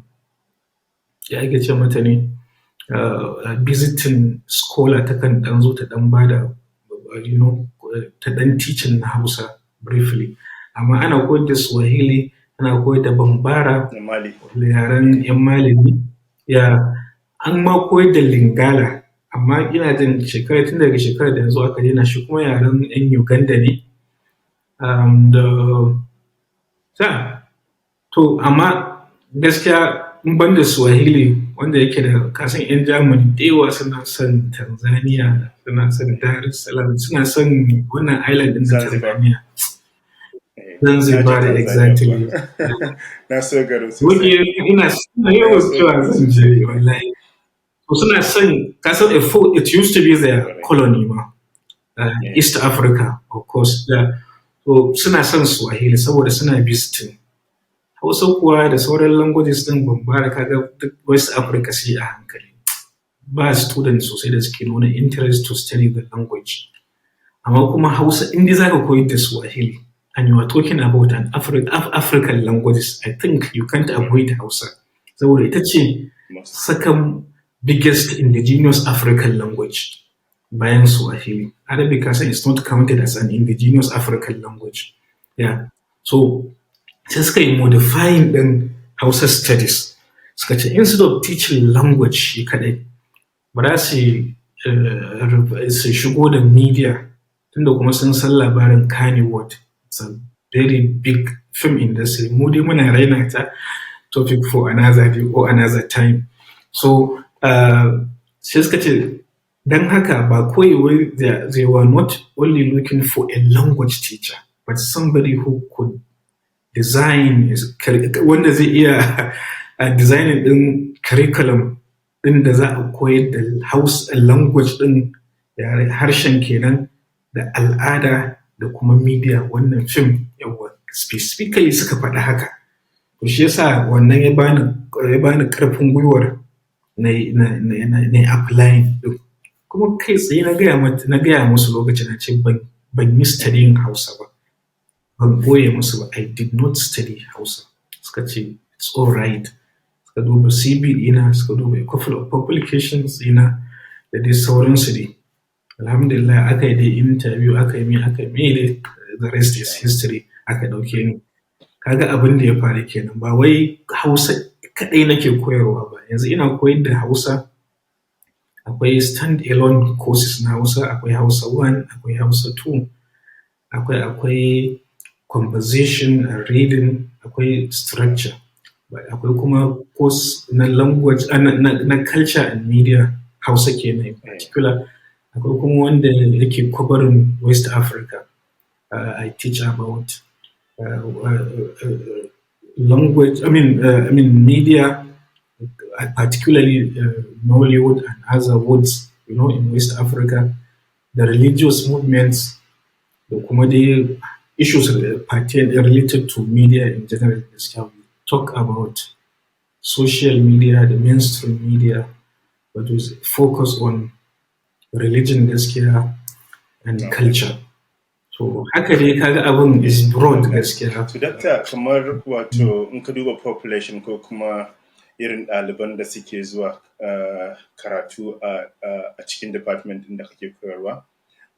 ya ake ce mata ne, visiting scholar takan ɗan zo ta ɗan bada ta ɗan teaching na Hausa briefly. Amma ana koyar da Swahili, ana koyar da Bambara, Mali. yaren 'yan Mali ne. Ya an ma koyar da Lingala, amma ina jin shekara tun daga shekarar da yanzu aka daina shi, kuma yaren 'yan Uganda ne. Da to amma gaskiya in ban da Swahili wanda yake da kasan 'yan Germany da yawa suna son Tanzania, suna son Dar es Salaam, suna son wannan island ɗin na Zanzibar. Tanzania. Zanzibar, exactly. Na so garin sosai. Wani ina suna yawan cewa zan je, wallahi. To suna son kasan it used to be their colony ma. East Africa, of course. Yeah. To suna son Swahili saboda suna visiting. Hausa kuwa da sauran languages ɗin, Bambara, kaga duk West Africa sai a hankali. Ba student sosai da suke nuna interest to study the language. Amma kuma Hausa, in dai za ka koyar da Swahili and you are talking about an African languages, I think you can't avoid Hausa. Saboda ita ce second biggest indigenous African language bayan Swahili. Arabic kasan is not counted as an indigenous African language. Yeah. So sai suka yi modifying ɗin Hausa studies. Suka ce instead of teaching language shi kaɗai, ba za su shigo da media, tunda kuma sun san labarin Kannywood. It's a very big film industry. Mu dai muna raina ta, topic for another day or another time. So sai suka ce don haka ba kawai wai they were not only looking for a language teacher, but somebody who could design, wanda zai iya designing ɗin curriculum ɗin da za a koyar da Hausa language ɗin, harshen kenan, da al'ada da kuma media, wannan fim, yawwa, specifically suka faɗi haka. To shi yasa wannan ya bani ƙarfin gwiwar na yi applying ɗin. Kuma kai tsaye na gaya musu lokacin, na ce ban yi studying Hausa ba. Ban ɓoye musu ba, I did not study Hausa. Suka ce it's all right. Suka duba CV ɗina, suka duba a couple of publications ɗina da dai sauransu dai. Alhamdulillah, aka yi dai interview, aka yi me, aka yi me dai, the rest is history, aka ɗauke ni. Kaga abin da ya faru kenan. Ba wai Hausa kaɗai nake koyarwa ba. Yanzu ina koyar da Hausa, akwai stand alone courses na Hausa, akwai Hausa 1, akwai Hausa 2, akwai conversation and reading, akwai structure. Akwai kuma course na language, na culture and media, Hausa kenan in particular. Akwai kuma wanda yake covering West Africa. I teach about language, I mean media, particularly Nollywood and other words in West Africa, the religious movements, da kuma dai issues pertain related to media in general. Gaskiya we talk about social media, the mainstream media, but with focus on religion gaskiya and culture. So haka dai kaga abin is broad gaskiya. To dakta, kamar wato in ka duba population ko kuma irin ɗaliban da suke zuwa karatu a cikin department ɗin da kake koyarwa,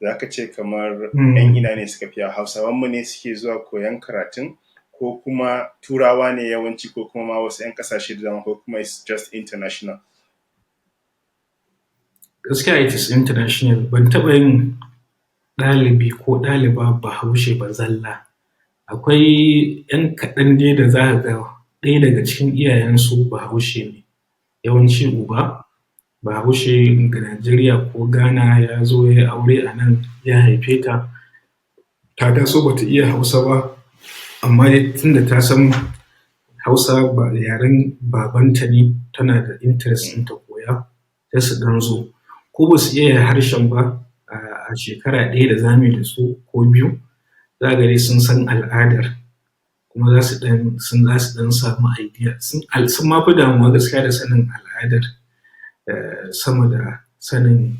za ka ce kamar 'yan ina ne suka fi yawa? Hausawan mu ne suke zuwa koyan karatun, ko kuma Turawa ne yawanci, ko kuma ma wasu 'yan ƙasashe da dama, ko kuma it's just international? Gaskiya it is international. Ban taɓa yin ɗalibi ko ɗaliba Bahaushe ba zalla. Akwai 'yan kaɗan dai da za ka ga ɗaya daga cikin iyayensu Bahaushe ne. Yawanci uba Bahaushe daga Najeriya ko Ghana ya zo ya yi aure a nan, ya haife ta. Ta taso ba ta iya Hausa ba, amma dai tunda ta san Hausa ba yaren babanta ne, tana da interest ɗin ta koya, sai su ɗan zo. Ko ba su iya harshen ba, a shekara ɗaya da za mu yi da su ko 2, za ka ga dai sun san al'adar, kuma za su ɗan samu idea. Sun ma fi damuwa gaskiya da sanin al'adar sama da sanin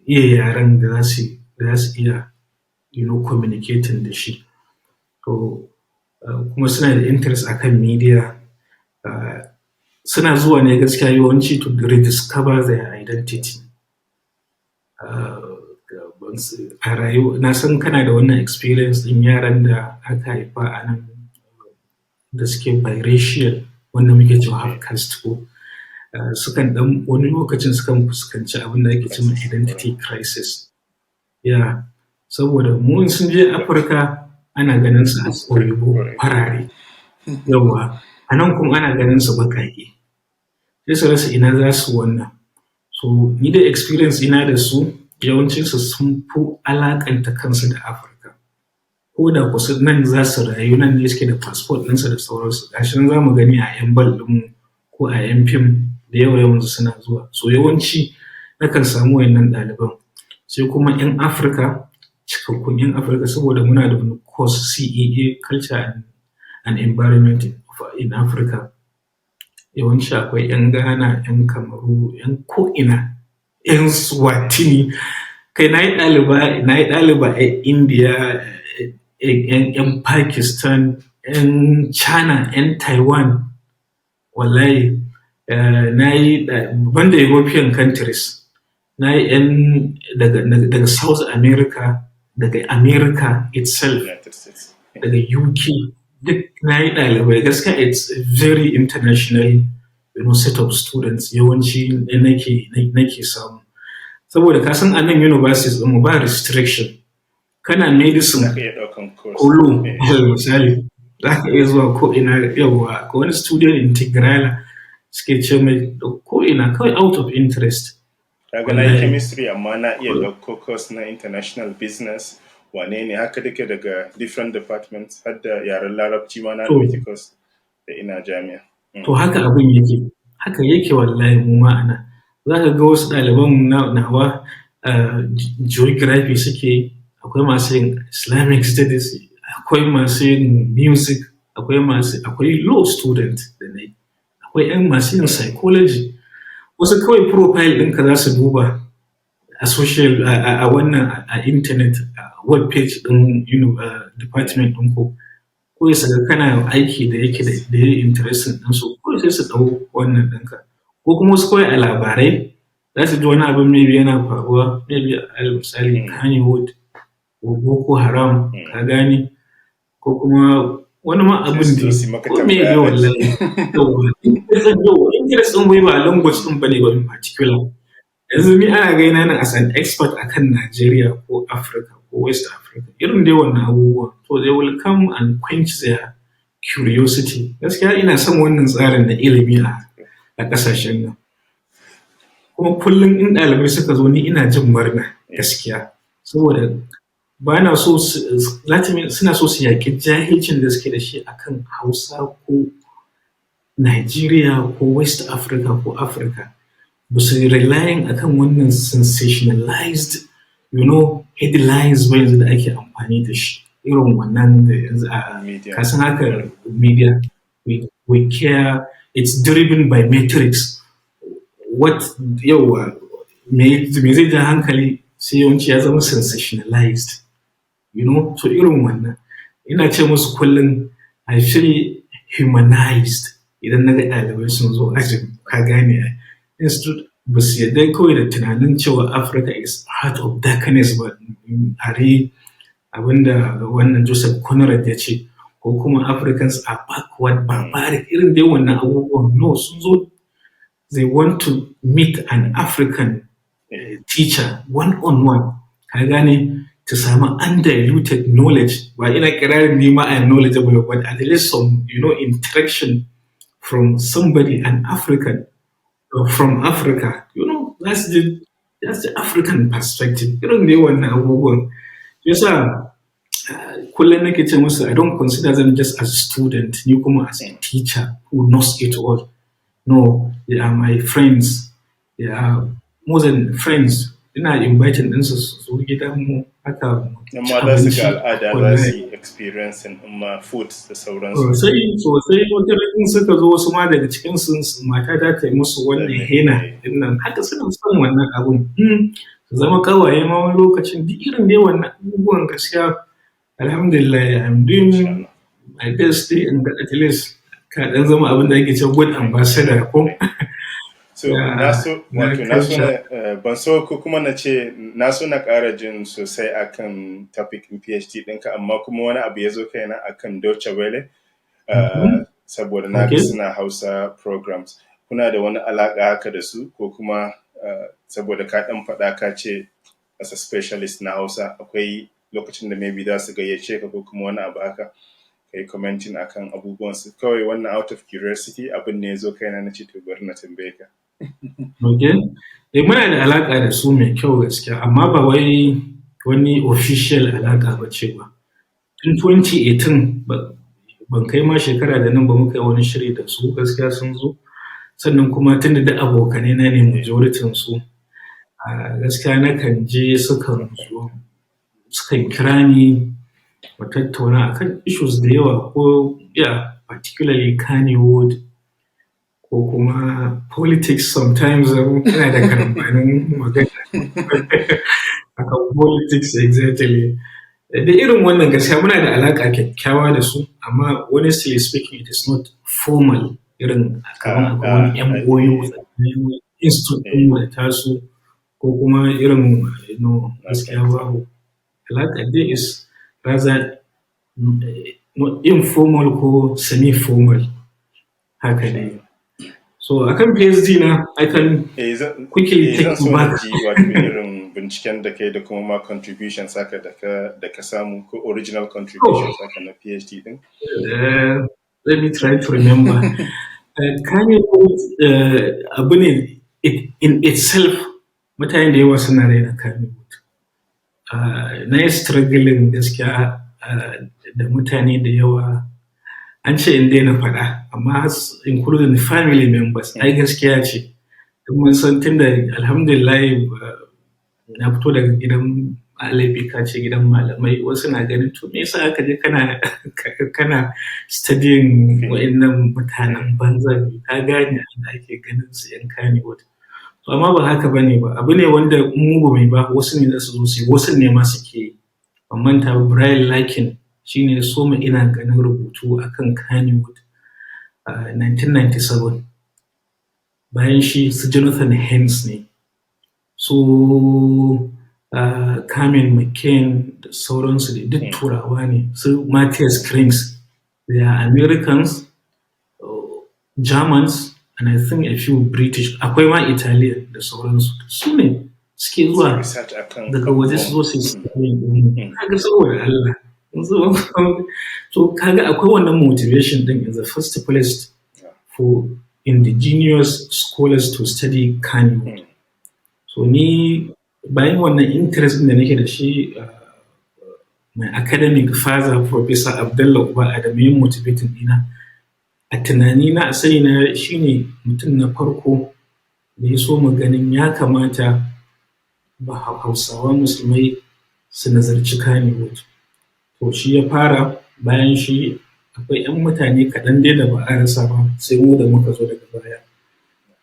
iya yaren da za su iya communicating da shi. To kuma suna da interest akan media. Suna zuwa ne gaskiya yawanci to rediscover their identity. A rayuwa na san kana da wannan experience ɗin, yaran da aka haifa a nan da suke biracial, wanda muke cewa half caste ko, sukan ɗan wani lokacin sukan fuskanci abin da ake ce ma identity crisis. Yeah, saboda mu in sun je Afirka ana ganin su as Oyibo, farare. Yawwa, a nan kuma ana ganin su baƙaƙe. Sai su rasa ina za su wannan. So ni dai experience ɗina da su, yawancinsu sun fi alaƙanta kansu da Afirka. Ko da kuwa nan za su rayu, nan ne suke da passport ɗinsu da sauransu. Ga shi nan za mu gani a 'yan ball ɗinmu ko a 'yan fim da yawa yawansu suna zuwa. So yawanci nakan samu waɗannan ɗaliban. Sai kuma 'yan Afirka, cikakkun 'yan Afirka, saboda muna da wani course, CEA, Culture and Environment in Africa. Yawanci akwai 'yan Ghana, 'yan Kamaru, 'yan ko'ina, 'yan Swatini. Kai, na yi ɗaliba 'yan Indiya, 'yan Pakistan, 'yan China, 'yan Taiwan. Wallahi na yi banda European countries, na yi 'yan daga South America, daga America itself, United States. daga UK, duk na yi ɗalibai. Gaskiya it's a very international set of students yawanci nake samu. Saboda ka san a nan universities ɗinmu ba restriction. Kana medicine Za ka iya ɗaukan course. ko law, alal misali, za ka iya zuwa ko'ina. Yawwa, akwai wani student integrala suke ce mai, ko'ina kawai out of interest. Kaga na yi Wallahi. chemistry, amma na iya ɗauko course na international business, wane ne, haka duka daga different departments, har da yaren Larabci ma na To. ɗauki course da ina jami'a. To haka abin yake, haka yake wallahi mu ma a nan. Za ka ga wasu ɗaliban nawa geography suke yi, akwai masu yin Islamic studies, akwai masu yin music, akwai law student da na yi, akwai 'yan masu yin psychology. Wasu kawai profile ɗinka za su duba a social, a wannan, a internet, a web page ɗin department ɗinku. Kawai su ga kana aiki da yake da ya yi interesting ɗinsu, kawai Kawai sai su ɗau wannan ɗinka. Ko kuma wasu kawai a labarai za su ji wani abin maybe yana faruwa, maybe alal misali Kannywood ko Boko Haram, ka gane, ko kuma wani ma Sai abin su zo dai su yi maka ko meye tambaya dai aji. Wallahi. Yawwa, interest ɗin wai ba language ɗin bane ba in particular. Yanzu ni ana ganina nan as an expert akan Nigeria ko Africa ko West Africa, irin dai wannan abubuwan. So they will come and quench their curiosity. Gaskiya ina son wannan tsarin na ilimi a ƙasashen nan. Kuma kullum in ɗalibai suka zo, ni ina jin murna gaskiya. Saboda ba na so su suna so su yaƙi jahilcin da suke da shi akan Hausa ko Nigeria ko West Africa ko Africa. Ba su relying akan wannan sensationalized headlines ba yanzu da ake amfani da shi. Irin wannan da yanzu a Media. ka san harkar media, we care, it's driven by metrics. What, yawwa, me zai ja hankali, sai yawanci ya zama sensationalized. So irin wannan. Ina ce musu kullum I feel humanized idan na ga ɗalibai sun zo ajin, ka gane ai. Institute ba su yarda kawai da tunanin cewa Africa is heart of darkness ba, are abinda wannan Joseph Conrad ya ce, ko kuma Africans are backward, barbaric, irin dai wannan abubuwan. No, sun zo, they want to meet an African teacher one on one, ka gane, to samu undiluted knowledge. Ba ina kirarin ni ma I am knowledgeable, but at least some interaction from somebody, an African from Africa, that's the African perspective. Irin dai wannan abubuwan. Yasa kullum nake ce musu I don't consider them just as a student, ni kuma as a teacher who knows it all. No, they are my friends. They are more than friends. Ina inviting ɗinsu su zo gidanmu haka mu Nan ci ma za su ga abinci. al'ada, za su Wallahi. yi experiencing ɗin ma food da sauransu. Sosai sosai. Wata in suka zo, wasu ma daga cikin su, mata ta ta yi musu wannan henna ɗin nan haka, suna son wannan abun. Su zama ƙawaye ma wani lokacin, duk irin dai wannan abubuwan. Gaskiya alhamdulillah, I'm doing my best dai in ga at least ka ɗan zama abin da ake cewa good ambassador ko. So na so, wato na so na ban so ko kuma na ce na so na ƙara jin sosai akan topic ɗin PhD ɗinka, amma kuma wani abu ya zo kaina akan Deutsche Welle, saboda na ga suna Hausa programs. Kuna da wani alaƙa haka da su, ko kuma saboda ka ɗan faɗa ka ce as a specialist na Hausa, akwai lokacin da maybe za su gayyace ka ko kuma wani abu haka, ka yi commenting akan abubuwan su? Kawai wannan out of curiosity, abin ne ya zo kaina, na ce to bari na tambaye ka. Okay. Eh, muna da alaƙa da su mai kyau gaskiya, amma ba wai wani official alaƙa ba ce ba. Tun 2018, ban kai ma shekara da nan ba, muka yi wani shiri da su, gaskiya sun zo. Sannan kuma tunda duk abokanai na ne majoritin su, gaskiya nakan je, sukan zo, sukan kira ni mu tattauna akan issues da yawa, ko yeah, particularly Kannywood ko kuma politics sometimes. Ina da karambanin magana akan politics, exactly. Da irin wannan gaskiya muna da alaƙa kyakkyawa da su, amma honestly speaking, it is not formal, irin kamar akwai wani MOU tsakanin institute ɗinmu da tasu ko kuma irin, no, gaskiya babu. Alaƙar dai is rather informal ko semi-formal haka dai. So akan PhD na, I can quickly take zan you so na back. ji wato irin binciken da kai da kuma ma contributions haka da ka samu, ko original contributions haka na PhD din. Let me try to remember. Kannywood abu ne in itself, mutane da yawa suna raina Kannywood. Na yi struggling gaskiya da mutane da yawa. An ce in daina faɗa, amma including family members, ai gaskiya ce. Don mun san tunda alhamdulillah na fito daga gidan malami, ka ce gidan malamai, wasu na ganin to me yasa aka je kana studying wa'innan mutanen banza, ka gane, da ake ganin su 'yan Kannywood. To amma ba haka bane ba, abu ne wanda mu ba mu yi ba, wasu ne za su zo su yi, wasu ne ma suke yi. Ban manta ba, Brian Larkin shi ne ya soma, ina ganin, rubutu akan Kannywood. 1997. Bayan shi su Jonathan Haynes ne, su Carmen McKen da sauransu dai, duk Turawa ne, su Matthias Krings. They are Americans, Germans, and I think a few British. Akwai ma Italian da sauransu. Su ne suke zuwa research akan daga waje su zo su yi abubuwan. Kaga, saboda Allah. So kaga akwai wannan motivation din in the first place for indigenous scholars to study Kannywood. So ni bayan wannan interest din da nake da shi, my academic father, Professor Abdullah Uba Adamu, ya motivating dina. A tunanina, a sani na, shine mutum na farko da ya so mu ganin ya kamata ba Hausawa Musulmai su nazarci Kannywood. To shi ya fara, bayan shi akwai 'yan mutane kaɗan dai da ba a rasa ba, sai mu da muka zo daga baya.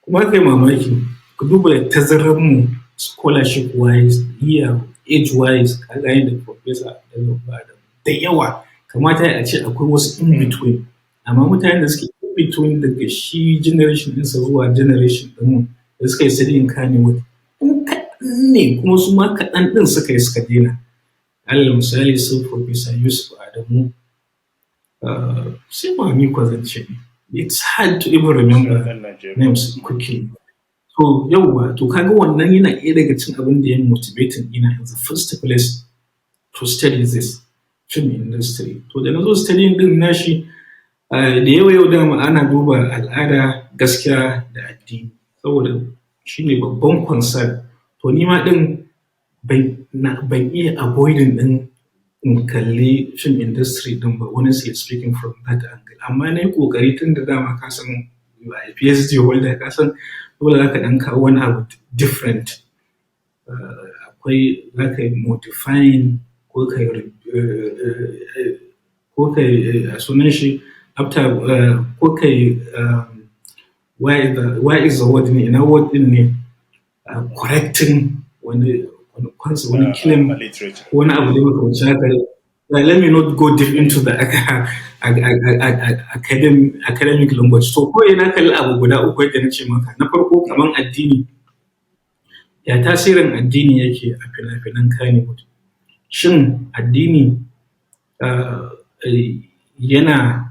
Kuma kai mamaki, ku duba tazarar mu scholarship wise, year, age wise, ka gane, da Professor Abdullah Uba Adamu da yawa. Kamata a ce akwai wasu in between. Amma mutanen da suke in between daga shi generation ɗinsa zuwa generation ɗinmu da suka yi studying Kannywood, ɗan kaɗan ne, kuma su ma kaɗan ɗin suka yi suka daina. Alal misali su Professor Yusuf Adamu, sai ba ni kwa zan ce. It's hard to even remember ɗan Najeriya. names quickly. So yauwa, to kaga wannan yana ɗaya daga cikin abin da ya motivating ɗina in the first place to study this film industry. To da na zo studying ɗin nashi, da yau yau dama ana duba al'ada, gaskiya da addini, saboda shi ne babban concern. To ni ma ɗin ban iya avoiding ɗin in kalli film industry ɗin ba, honestly speaking, from that angle. Amma na yi ƙoƙari, tun da dama ka san you are a PhD holder, ka san dole za ka ɗan kawo wani abu different. Akwai za ka yi modifying ko ka yi sunan shi after ko ka yi why is the word ne, ina word ɗin ne, correcting wani concept, wani claim literature. ko wani abu dai makamancin haka. Let me not go deep into the academic language. So kawai na kalli abu guda uku yadda na ce maka. Na farko, kaman addini. Ya tasirin addini yake a fina-finan Kannywood? Shin addini yana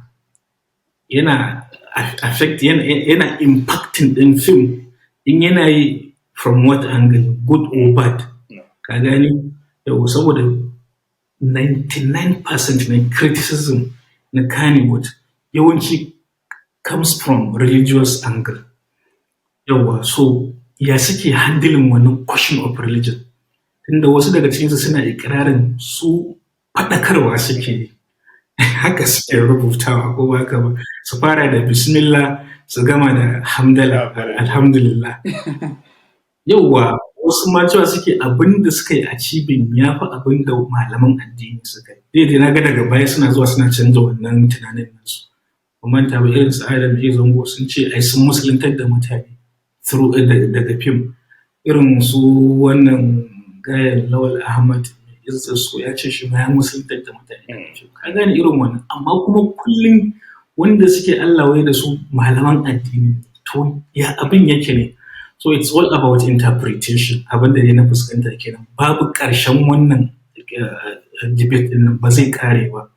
affect, yana impacting ɗin film? In yana yi, from what angle, good or bad? No. Ka gane? Yauwa, saboda 99% na criticism na Kannywood yawanci comes from religious angle. Yauwa, so ya suke handling wannan question of religion? Tunda wasu daga cikinsu suna ikirarin su faɗakarwa suke yi. Haka suke rubutawa, ko ba haka ba? Su fara da bismillah, su gama da hamdala, alhamdulillah. Yauwa, wasu ma cewa suke abin da suka yi achieving ya fi abin da malaman addini suka yi. Dai na ga daga baya suna zuwa suna canza wannan tunanin nasu. Ban manta ba, irin su Adam A. Zango sun ce ai sun musuluntar da mutane through daga fim. Irin su wannan gayan Lawal Ahmad Izzar su ya ce shi ma ya musuluntar da mutane daga fim. Ka gane irin wannan? Amma kuma kullum wanda suke Allah wai da su malaman addini. To ya abin yake ne? So it's all about interpretation. Abin da dai na fuskanta kenan. Babu ƙarshen wannan debate ɗin nan, ba zai ƙare ba.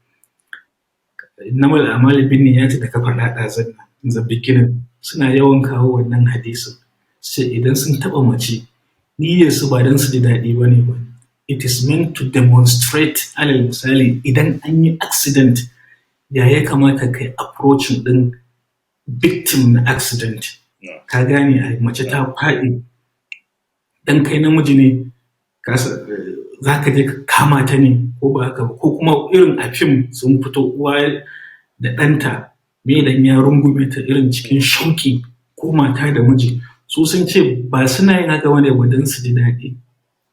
Innamal a'malu binniyati da ka faɗa ɗazun nan in the beginning, suna yawan kawo wannan hadisin. Su ce idan sun taɓa mace, niyyarsu ba don su ji daɗi ba ne ba. It is meant to demonstrate, alal misali, idan an yi accident, ya ya kamata kai approaching ɗin victim na accident. No. Ka gane ai, mace ta faɗi, dan kai namiji ne, za ka je ka kama ta ne, ko ba haka ba? Ko kuma irin a fim sun fito uwa da ɗanta, me dan ya rungume ta irin cikin shauƙi, ko mata da miji. Su sun ce ba suna yin haka bane ba don su ji daɗi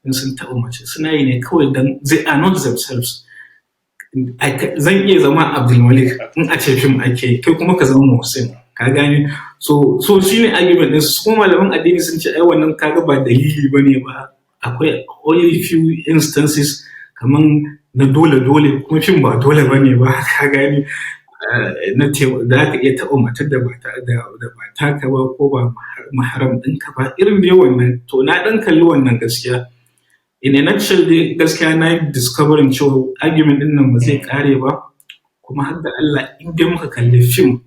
in sun taɓa mace, suna yi ne kawai don they are not themselves. Zan iya zama Abdulmalik in a ce fim ake yi, kai kuma ka zama Muhsin. Ka gane? So shi ne argument ɗinsu. Su kuma malaman addini sun ce ai wannan kaga ba dalili ba ne ba. Akwai only few instances kaman na dole dole, kuma fim ba dole ba ne ba, ka gane? Na da aka iya taɓa matar da ba taka ba ko ba muharram ɗinka ba, irin dai wannan. To, na ɗan kalli wannan. Gaskiya, in a nutshell dai, gaskiya na yi discovering cewa argument ɗin nan ba zai ƙare ba. Kuma har da Allah, in dai muka kalli film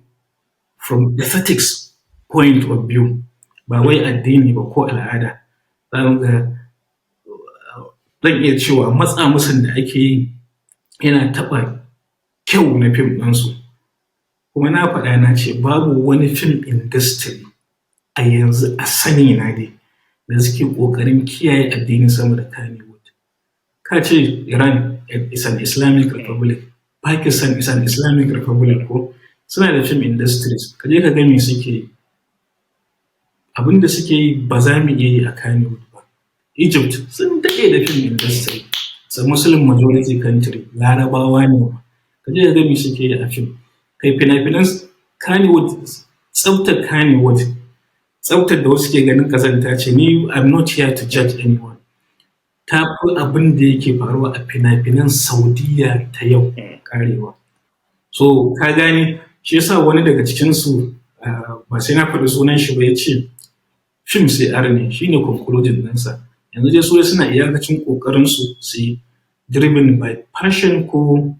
from aesthetics point of view, ba wai addini ba ko al'ada, za mu ga zan iya cewa matsa musun da ake yi yana taɓa kyau na fim ɗinsu. Kuma na faɗa, na ce babu wani film industry a yanzu, a sani na dai, da suke ƙoƙarin kiyaye addini sama da Kannywood. Ka ce Iran is an Islamic republic, Pakistan is an Islamic republic, ko suna da film industries, ka je ka ga me suke yi. Abin da suke yi ba za mu iya yi a Kannywood ba. Egypt sun daɗe da film industry. It's a Muslim majority country, Larabawa ne. Ka je ka ga me suke yi a film. Kai, fina-finan Kannywood, tsaftar Kannywood, tsaftar da wasu ke ganin ƙazanta ce, ni I'm not here to judge anyone, ta fi abin da yake faruwa a fina-finan Saudiyya ta yau karewa. So ka gane, shi yasa wani daga cikinsu, ba sai na faɗi sunan shi ba, ya ce fim sai arne, shi ne conclusion ɗinsa. Yanzu dai su suna iyakacin ƙoƙarinsu su yi driven by passion ko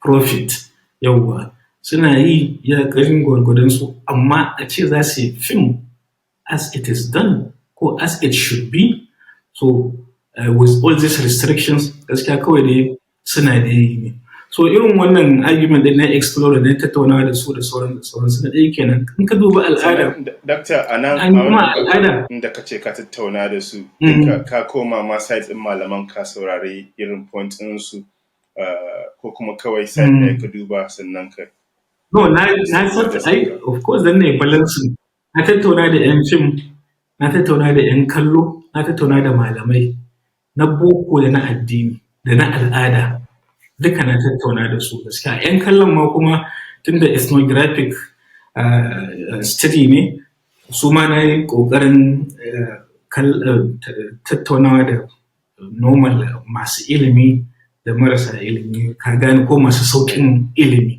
profit, yauwa, suna yi iyakacin gwargwadon su, amma a ce za su yi film as it is done ko as it should be, so with all these restrictions, gaskiya kawai dai suna da yi ne. So irin wannan argument din na explore na tattaunawa da su da sauran da sauransu. Na ɗaya kenan. In ka duba al'ada Dakta, a nan an kuma al'ada inda ka ce ka tattauna da su, ka koma ma side ɗin malaman, ka saurari irin point ɗinsu, ko kuma kawai side ɗaya ka duba sannan ka No, na ai of course dan ne balancing. Na tattauna da 'yan fim, na tattauna da 'yan kallo, na tattauna da malamai na boko da na addini da na al'ada, duka na tattauna da su gaskiya. 'Yan kallon ma kuma, tunda ethnographic study ne, su ma na yi ƙoƙarin tattaunawa da normal masu ilimi da marasa ilimi, ka gane, ko masu sauƙin ilimi,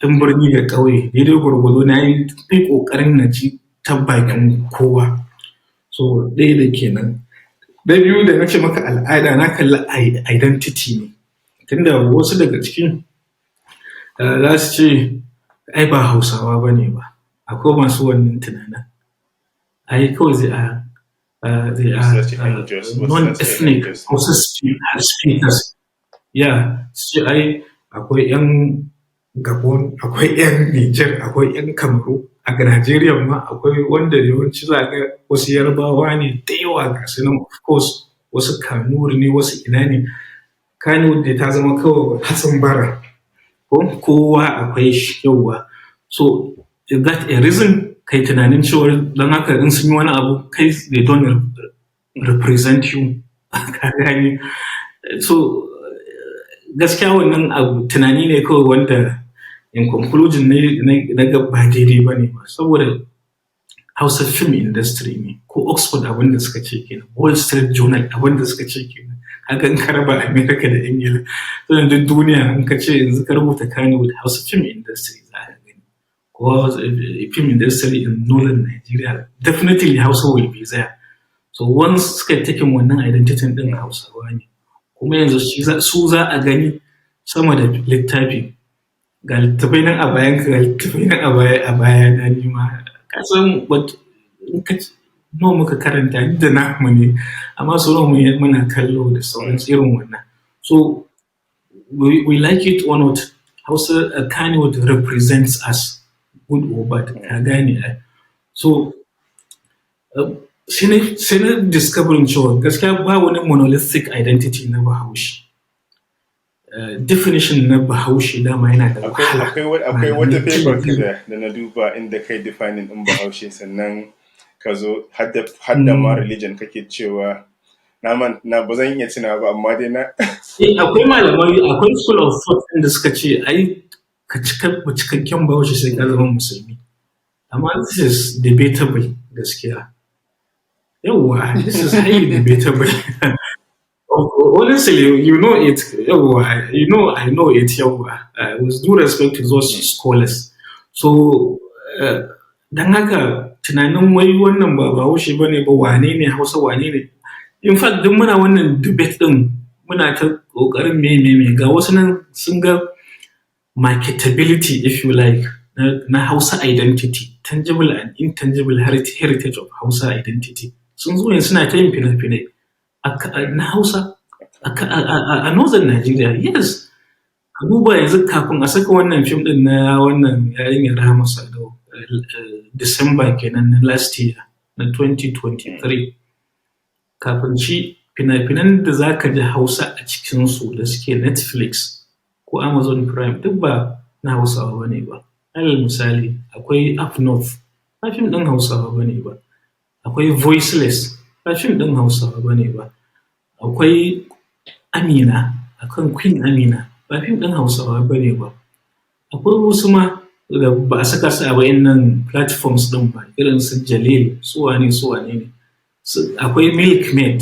ɗan birni da ƙauye, daidai gwargwado na yi ƙoƙarin na ji ta bakin kowa. So ɗaya da kenan. Na biyu da na ce maka al'ada, na kalli identity ne, tunda wasu daga cikin za su ce ai ba Hausawa ba ne ba. Akwai masu wannan tunanin, ai kawai they are non-ethnic Hausa speakers. Yeah, su ce ai akwai 'yan Gabon, akwai 'yan Niger, akwai 'yan Kamaru, a Najeriya ma akwai wanda yawanci za ga wasu Yarbawa ne da yawa, ga su nan, of course wasu Kanuri ne, wasu ina ne. Kanuri ta zama kawai hatsin bara ko kowa akwai shi, yauwa. So is that a reason kai tunanin cewa don haka in sun yi wani abu, kai they don't represent you? Ka gane? So gaskiya wannan abu tunani ne kawai wanda in conclusion na ga ba daidai ba ne ba, saboda Hausa film industry ne. Ko Oxford abin da suka ce kenan, Wall Street Journal abin da suka ce kenan. Haka in ka raba America da Ingila, sannan duk duniya, in ka ce yanzu ka rubuta Kannywood, Hausa film industry, za ka gani ko film industry in northern Nigeria, definitely Hausa will be there. So once suka yi taking wannan identity din, Hausawa ne. Kuma yanzu su za a gani sama da littafi. Ga littattafai nan a bayan ka, ga littattafai nan a baya na. Nima ka san in ka nawa muka karanta, duk da namu ne, amma sau nawa muna kallo da sauran irin wannan. So we like it or not, Hausa Kannywood represents us, good or bad, ka gane ai. So sai na discovering cewa gaskiya ba wani monolithic identity na Bahaushe. Definition na Bahaushe dama yana da wahala. Akwai wata paper ka da na duba inda kai defining ɗin Bahaushe, sannan ka zo hadda ma religion kake cewa na man na ba zan iya tunawa ba, amma dai na Eh, akwai malamai, akwai school of thought ɗin da suka ce ai ka cika cikakken Bahaushe sai ka zama Musulmi. Amma this is debatable gaskiya. Yauwa, this is highly debatable. Honestly, you know it. Yawwa, you know I know it, yawwa. With due respect to those scholars. So, don haka tunanin wai wannan ba Bahaushe ba ne ba, wane ne Hausa, wane ne. In fact, duk muna wannan debate ɗin, muna ta ƙoƙarin me me me, ga wasu nan sun ga marketability, if you like, na Hausa identity, tangible and intangible heritage of Hausa identity. Sun zo yanzu suna ta yin fina-finai na Hausa a Northern Nigeria. Yes. Ka duba yanzu, kafin a saka wannan fim ɗin na wannan yarinyar Rahama Sadau, December kenan na last year, na 2023. Kafin shi, fina-finan da za ka ji Hausa a cikinsu da suke Netflix ko Amazon Prime duk ba na Hausawa ba ne ba. Alal misali, akwai Up North, ba fim ɗin Hausawa ba ne ba. Akwai Voiceless, ba fim ɗin Hausawa ba ne ba. Akwai Amina, akan Queen Amina, ba fim ɗin Hausawa ba ne ba. Akwai wasu ma da ba a saka su a wa'innan platforms ɗin ba, irin su Jalil, su wane su wane ne. Akwai Milkmaid.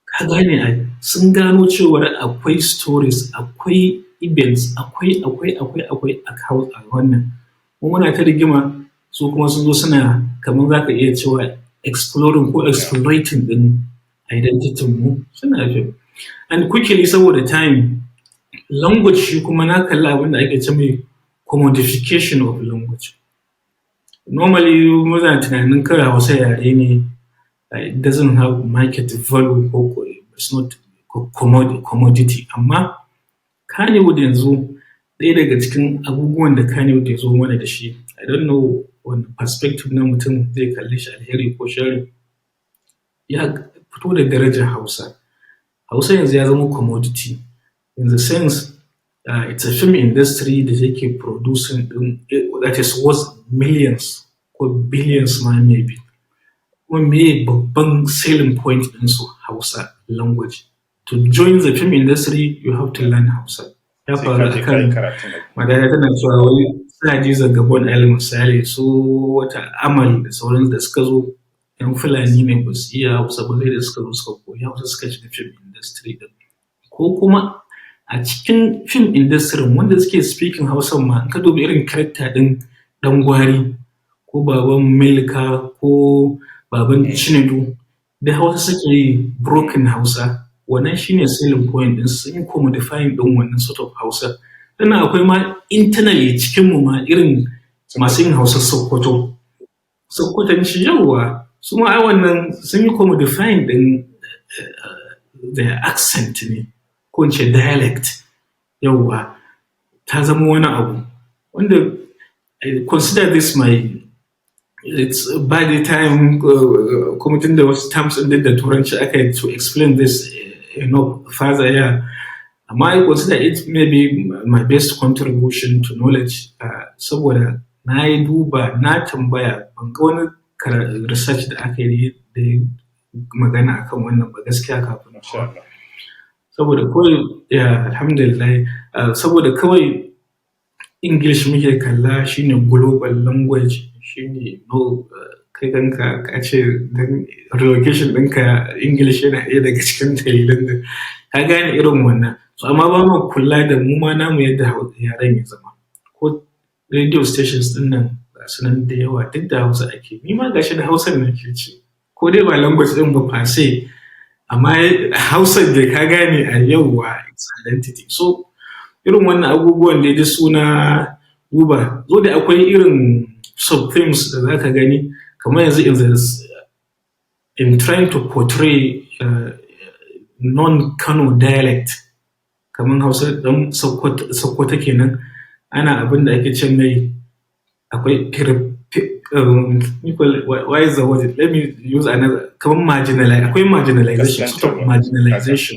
Ka gane ai, sun gano cewar akwai stories, akwai events, akwai akwai akwai akwai a wannan. Mu muna ta rigima, su kuma sun zo suna kamar za ka iya cewa exploring ko exploiting ɗin identity mu, suna fim. And quickly, saboda time, language shi kuma na kalli abin da ake ce mai commodification of language. Normally muna tunanin kawai Hausa yare ne, it doesn't have market value ko it's not commodity. Amma Kannywood yanzu, ɗaya daga cikin abubuwan da Kannywood ya zo mana da shi, I don't know wani perspective na mutum zai kalle shi, alheri ko sharri, ya fito da darajar Hausa. Hausa yanzu ya zama commodity in the sense it's a film industry da yake producing ɗin that is worth millions ko billions ma maybe. Kuma meye babban selling point ɗinsu? Hausa language. To join the film industry, you have to learn Hausa. Ya Sai faru ka je ka yi akan karatun abu. Madaya tana cewa wai su Hadiza Gabon, alal misali, su wata Amal da sauransu da suka zo, ‘yan Fulani ne, ba su iya Hausa ba, sai da suka zo suka koyi Hausa suka shiga film industry ɗin. Ko kuma a cikin film industry wanda suke speaking Hausan ma, in ka duba irin character ɗin Ɗan Gwari ko Baban Milka ko Baban Chinedu, da Hausa suke yi, broken Hausa. Wannan shine selling point ɗinsu, sun yi commodifying ɗin wannan sort of Hausa. Sannan akwai ma internally cikinmu ma irin masu yin Hausar Sokoto. Sokotanci, yawwa, su ma ai wannan sun yi commodifying ɗin their accent ne, ko in ce dialect, yawwa, ta zama wani abu. Wanda I consider this my, it's by the time kuma tun da wasu terms ɗin da Turanci aka yi to explain this further, yeah. Amma I consider it maybe my best contribution to knowledge, saboda na yi duba, na tambaya, ban ga wani research da aka yi da ya magana akan wannan ba gaskiya kafin. Masha Allah. Saboda kawai, yeah, alhamdulillah, saboda kawai English muke kalla, shine global language, shine no kai kanka ka ce dan relocation ɗinka English yana ɗaya daga cikin dalilan da ka gane irin wannan. So amma ba mu kula da mu ma namu yadda yaren ya zama. Ko radio stations ɗin nan ga su nan da yawa, duk da Hausa ake. Ni ma gashi da Hausar nake ci. Ko dai ba language ɗin ba per se, amma Hausar da ka gane a yauwa, it's identity. So irin wannan abubuwan dai duk suna duba. Zo da akwai irin sub themes da za ka gani kamar yanzu in trying to portray non-Kano dialect, kamar Hausa ɗan Sokoto kenan, ana abin da ake ce mai akwai, why is the word, let me use another, kamar marginalize, akwai marginalization, sort of marginalization,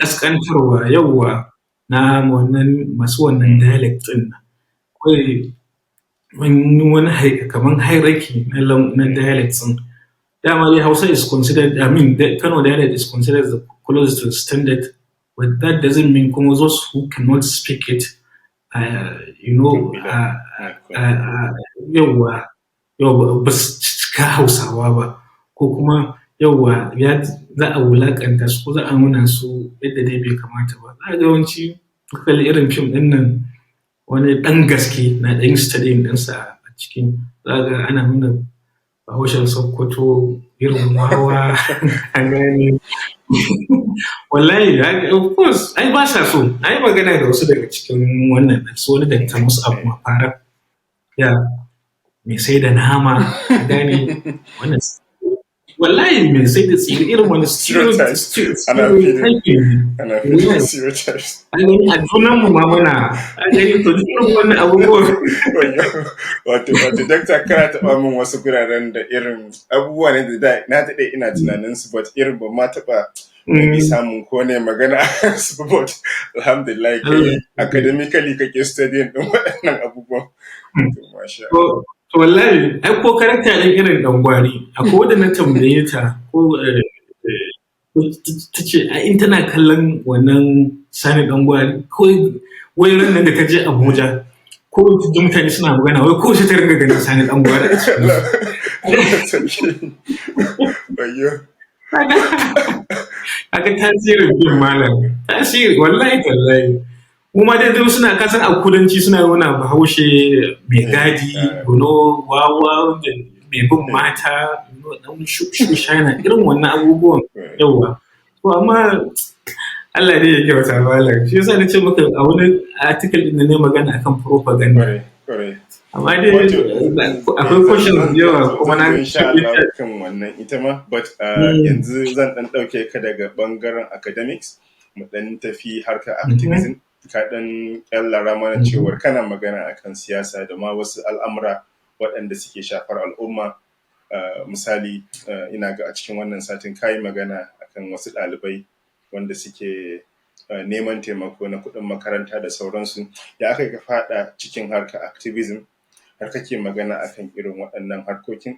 kaskantarwa, yauwa, na wannan masu wannan dialect ɗin. Kawai wani kamar hierarchy na dialects ɗin. Dama dai Hausa is considered, I mean, the Kano dialect is considered the closest to the standard, but that doesn't mean kuma those who cannot speak it, yauwa, yauwa, ba su cika Hausawa ba, ko kuma yauwa ya za a wulaƙanta su ko za a nuna su yadda dai bai kamata ba. Za ka ga yawanci ka kalli irin fim ɗin nan, wani ɗan gaske na ɗan studying ɗinsa a ciki, za ka ga ana nuna Bahaushen Sokoto irin wawa, ka gane. Wallahi, of course, ai ba sa so. Na yi magana da wasu daga cikin wannan, su wani Dr. Mus'ab Mafara. Ya mai sai da nama, ka gane, wannan wallahi mai sai da tsire, irin wani stereotypes. Ana stereotyping. Ana feeding stereotypes. A gani a junanmu ma muna a gani, to duk irin wannan abubuwan. Wato dakta, kana taɓa min wasu guraren da irin abubuwa ne da na daɗe ina tunanin su, but irin ban ma taɓa maybe samun ko ne magana a su, but alhamdulillah, kai academically kake studying ɗin waɗannan abubuwan. To, masha To wallahi, ai ko character ɗin irin ɗan gwari, akwai wanda na tambaye ta ko ta ce ai in tana kallon wannan Sani ɗan gwari ko wai ran nan da ta je Abuja ko ta ji mutane suna magana, wai ko sai ta ringa ganin Sani ɗan gwari a cikin su. Allah sarki. Wayyo. Kaga tasirin fim, malam. Tasiri, wallahi tallahi. Kuma dai duk suna kasan a kudanci suna nuna Bahaushe mai gadi, wawa, da mai bin mata, ɗan shushana, irin wannan abubuwan, yauwa. To amma Allah dai ya kyauta, malam. Shi yasa na ce maka a wani article ɗin da na yi magana akan propaganda. Kwarai, kwarai. Amma dai Wato, akwai questions da yawa kuma zan na zo insha Allah kan wannan ita ma, but yanzu zan ɗan ɗauke ka daga ɓangaren academics, mu ɗan tafi harkar activism. Ka ɗan ƙyallara mana cewar kana magana akan siyasa da ma wasu al'amura waɗanda suke shafar al'umma. Misali, ina ga a cikin wannan satin ka yi magana akan wasu ɗalibai wanda suke neman taimako na kuɗin makaranta da sauransu. Ya aka yi ka faɗa cikin harkar activism har kake magana akan irin waɗannan harkokin?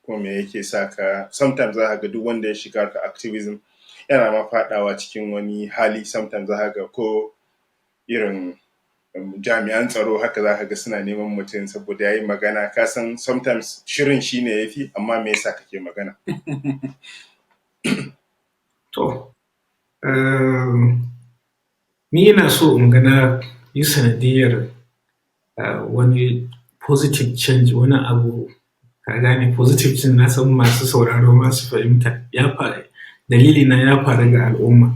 Kuma me yake sa ka? Sometimes za ka ga duk wanda ya shiga harkar activism yana ma faɗawa cikin wani hali. Sometimes za ka ga ko irin jami'an tsaro haka za ka ga suna neman mutum saboda ya yi magana. Ka san sometimes shirin shi ne ya fi, amma me yasa kake magana? To, ni ina so in ga na yi sanadiyyar wani positive change, wani abu, ka gane, positive change, na san masu sauraro masu fahimta, ya faru dalili na ya faru ga al'umma.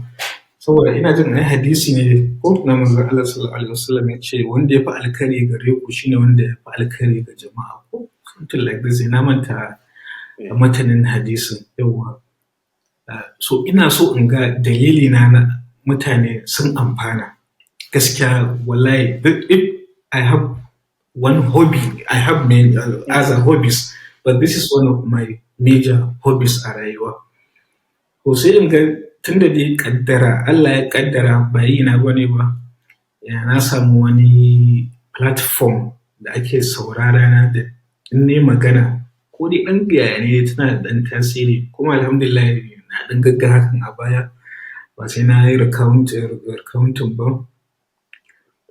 Saboda ina jin ai hadisi ne ko na Manzon Allah sallallahu alaihi wasallam ya ce wanda ya fi alkhairi gare ku shine wanda ya fi alkhairi ga jama'a, ko something like this, na manta matanin hadisin, yauwa. So ina so in ga dalili na na mutane sun amfana. Gaskiya wallahi, if I have one hobby, I have many other hobbies, but this is one of my major hobbies a rayuwa. To sai in ga tunda dai kaddara Allah ya kaddara ba yi na bane ba, ya na samu wani platform da ake saurara na, da in nayi magana ko dai ɗan yaya ne tana da ɗan tasiri. Kuma alhamdulillah, na ɗan gagga hakan a baya, ba sai na yi recounting ba.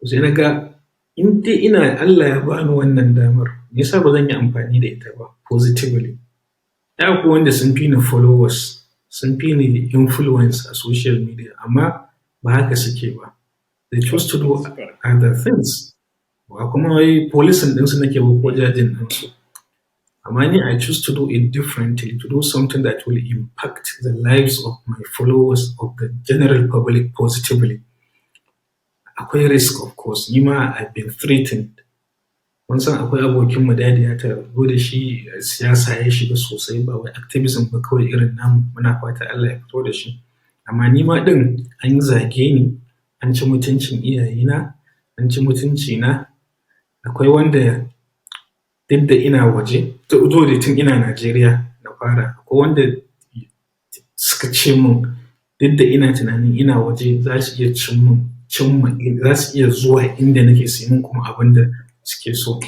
Sai na ga in dai ina Allah ya bani wannan damar, me yasa ba zan yi amfani da ita ba positively? Ai akwai wanda sun fi ni followers, sun fi ni influence a social media, amma ba haka suke ba. They choose to do other things. Ba kuma wai policing ɗinsu nake ba ko judging ɗinsu. Amma ni I choose to do it differently, to do something that will impact the lives of my followers, of the general public, positively. Akwai risk, of course, ni ma I've been threatened. Mun san akwai abokin mu Dadi ya zo da shi siyasa ya shiga sosai, ba wai activism ba kawai irin namu, muna fata Allah ya fito da shi. Amma ni ma ɗin an zage ni, an ci mutuncin iyayena, an ci mutuncina. Akwai wanda duk da ina waje, though dai tun ina Najeriya na fara, akwai wanda suka ce mun duk da ina tunanin ina waje za su iya cin mun, cimma, za su iya zuwa inda nake su yi min kuma abin da suke so.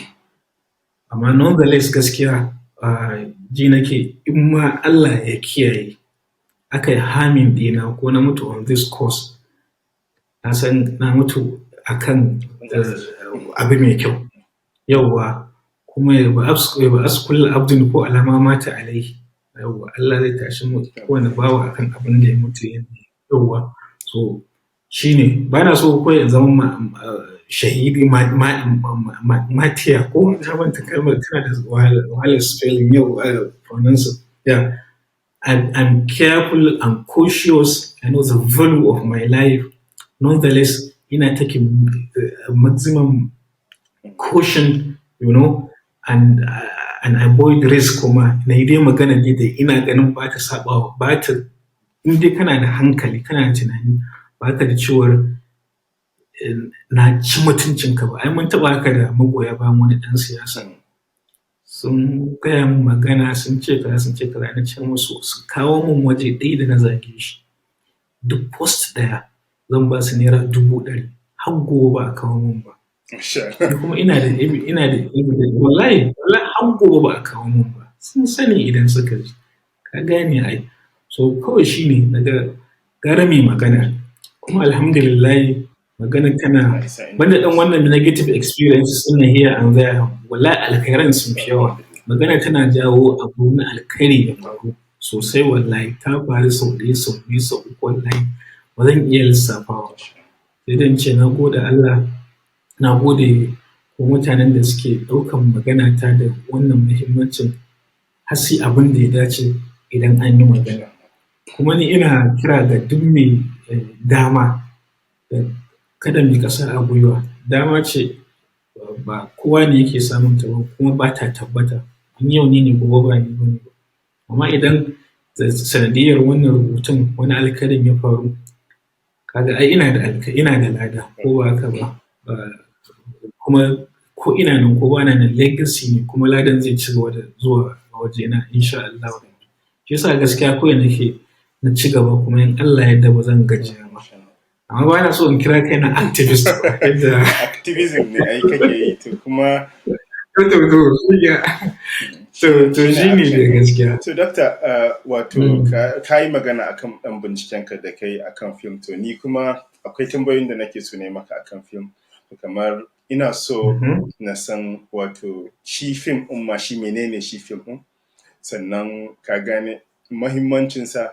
Amma nonetheless, gaskiya ji nake in ma Allah ya kiyaye aka yi harming ɗina ko na mutu on this course, na san na mutu akan abu mai kyau. Yauwa, kuma ya ba'as kullu abdin ko alama mata alaihi. Yawwa, Allah zai tashi mu kowane bawa akan abin da ya mutu yana yi. Yawwa, so shine ba na so kawai in zama shahidi martyr, ko na manta kalmar, tana da wahalar spelling yau, pronouncing. Yeah, I'm careful and cautious. I know the value of my life. Nonetheless, ina taking maximum caution and avoid risk. Kuma na yi dai magana ne da ina ganin ba ta saɓawa, ba ta, in dai kana da hankali, kana da tunani, ba ka da cewar na ci mutuncinka ba. Ai mun taɓa haka da magoya bayan wani ɗan siyasa. Sun gaya min magana, sun ce kaza, sun ce kaza. Na ce musu su kawo min waje ɗaya da na zage shi. Duk post ɗaya zan ba su ₦100,000. Har gobe ba a kawo min ba. Ni kuma ina da evidence, wallahi, wallahi har gobe ba a kawo min ba. Sun sani idan suka ji. Ka gane ai. So kawai shi ne na ga gara mu yi magana. Kuma alhamdulillahi, maganar tana banda ɗan wannan negative experiences ɗin nan here and there, wallahi alkhairan sun fi yawa. Magana tana jawo abu na alkhairi ya faru sosai. Wallahi ta faru sau ɗaya, sau biyu, sau uku, wallahi ba zan iya lissafawa ba. Sai dai in ce na gode Allah, na gode wa mutanen da suke ɗaukan magana ta da wannan muhimmancin, har su yi abin da ya dace idan an yi magana. Kuma ni ina kira ga duk mai dama da kada mu yi ƙasa a gwiwa. Dama ce, ba kowa ne yake samun ta ba, kuma ba ta tabbata. In yau ni ne, gobe ba ni ba ne ba. Amma idan sanadiyyar wannan rubutun wani alkhairin ya faru, ka ga ai ina da lada, ko ba haka ba? Kuma ko ina nan ko bana nan, legacy ne, kuma ladan zai ci gaba da zuwa wajena insha Allahu. Shi yasa gaskiya kawai nake na ci gaba, kuma in Allah ya yarda ba zan gajiya ba. Amma ba na so in kira kaina activist ba yadda Activism ne ai kake yi to kuma. To shi ne dai gaskiya. To doctor, wato ka yi magana akan ɗan bincikenka da kai akan film. To ni kuma akwai tambayoyin da nake so na yi maka akan film. Kamar ina so na san, wato shi film ɗin ma, shi menene shi film ɗin? Sannan ka gane mahimmancinsa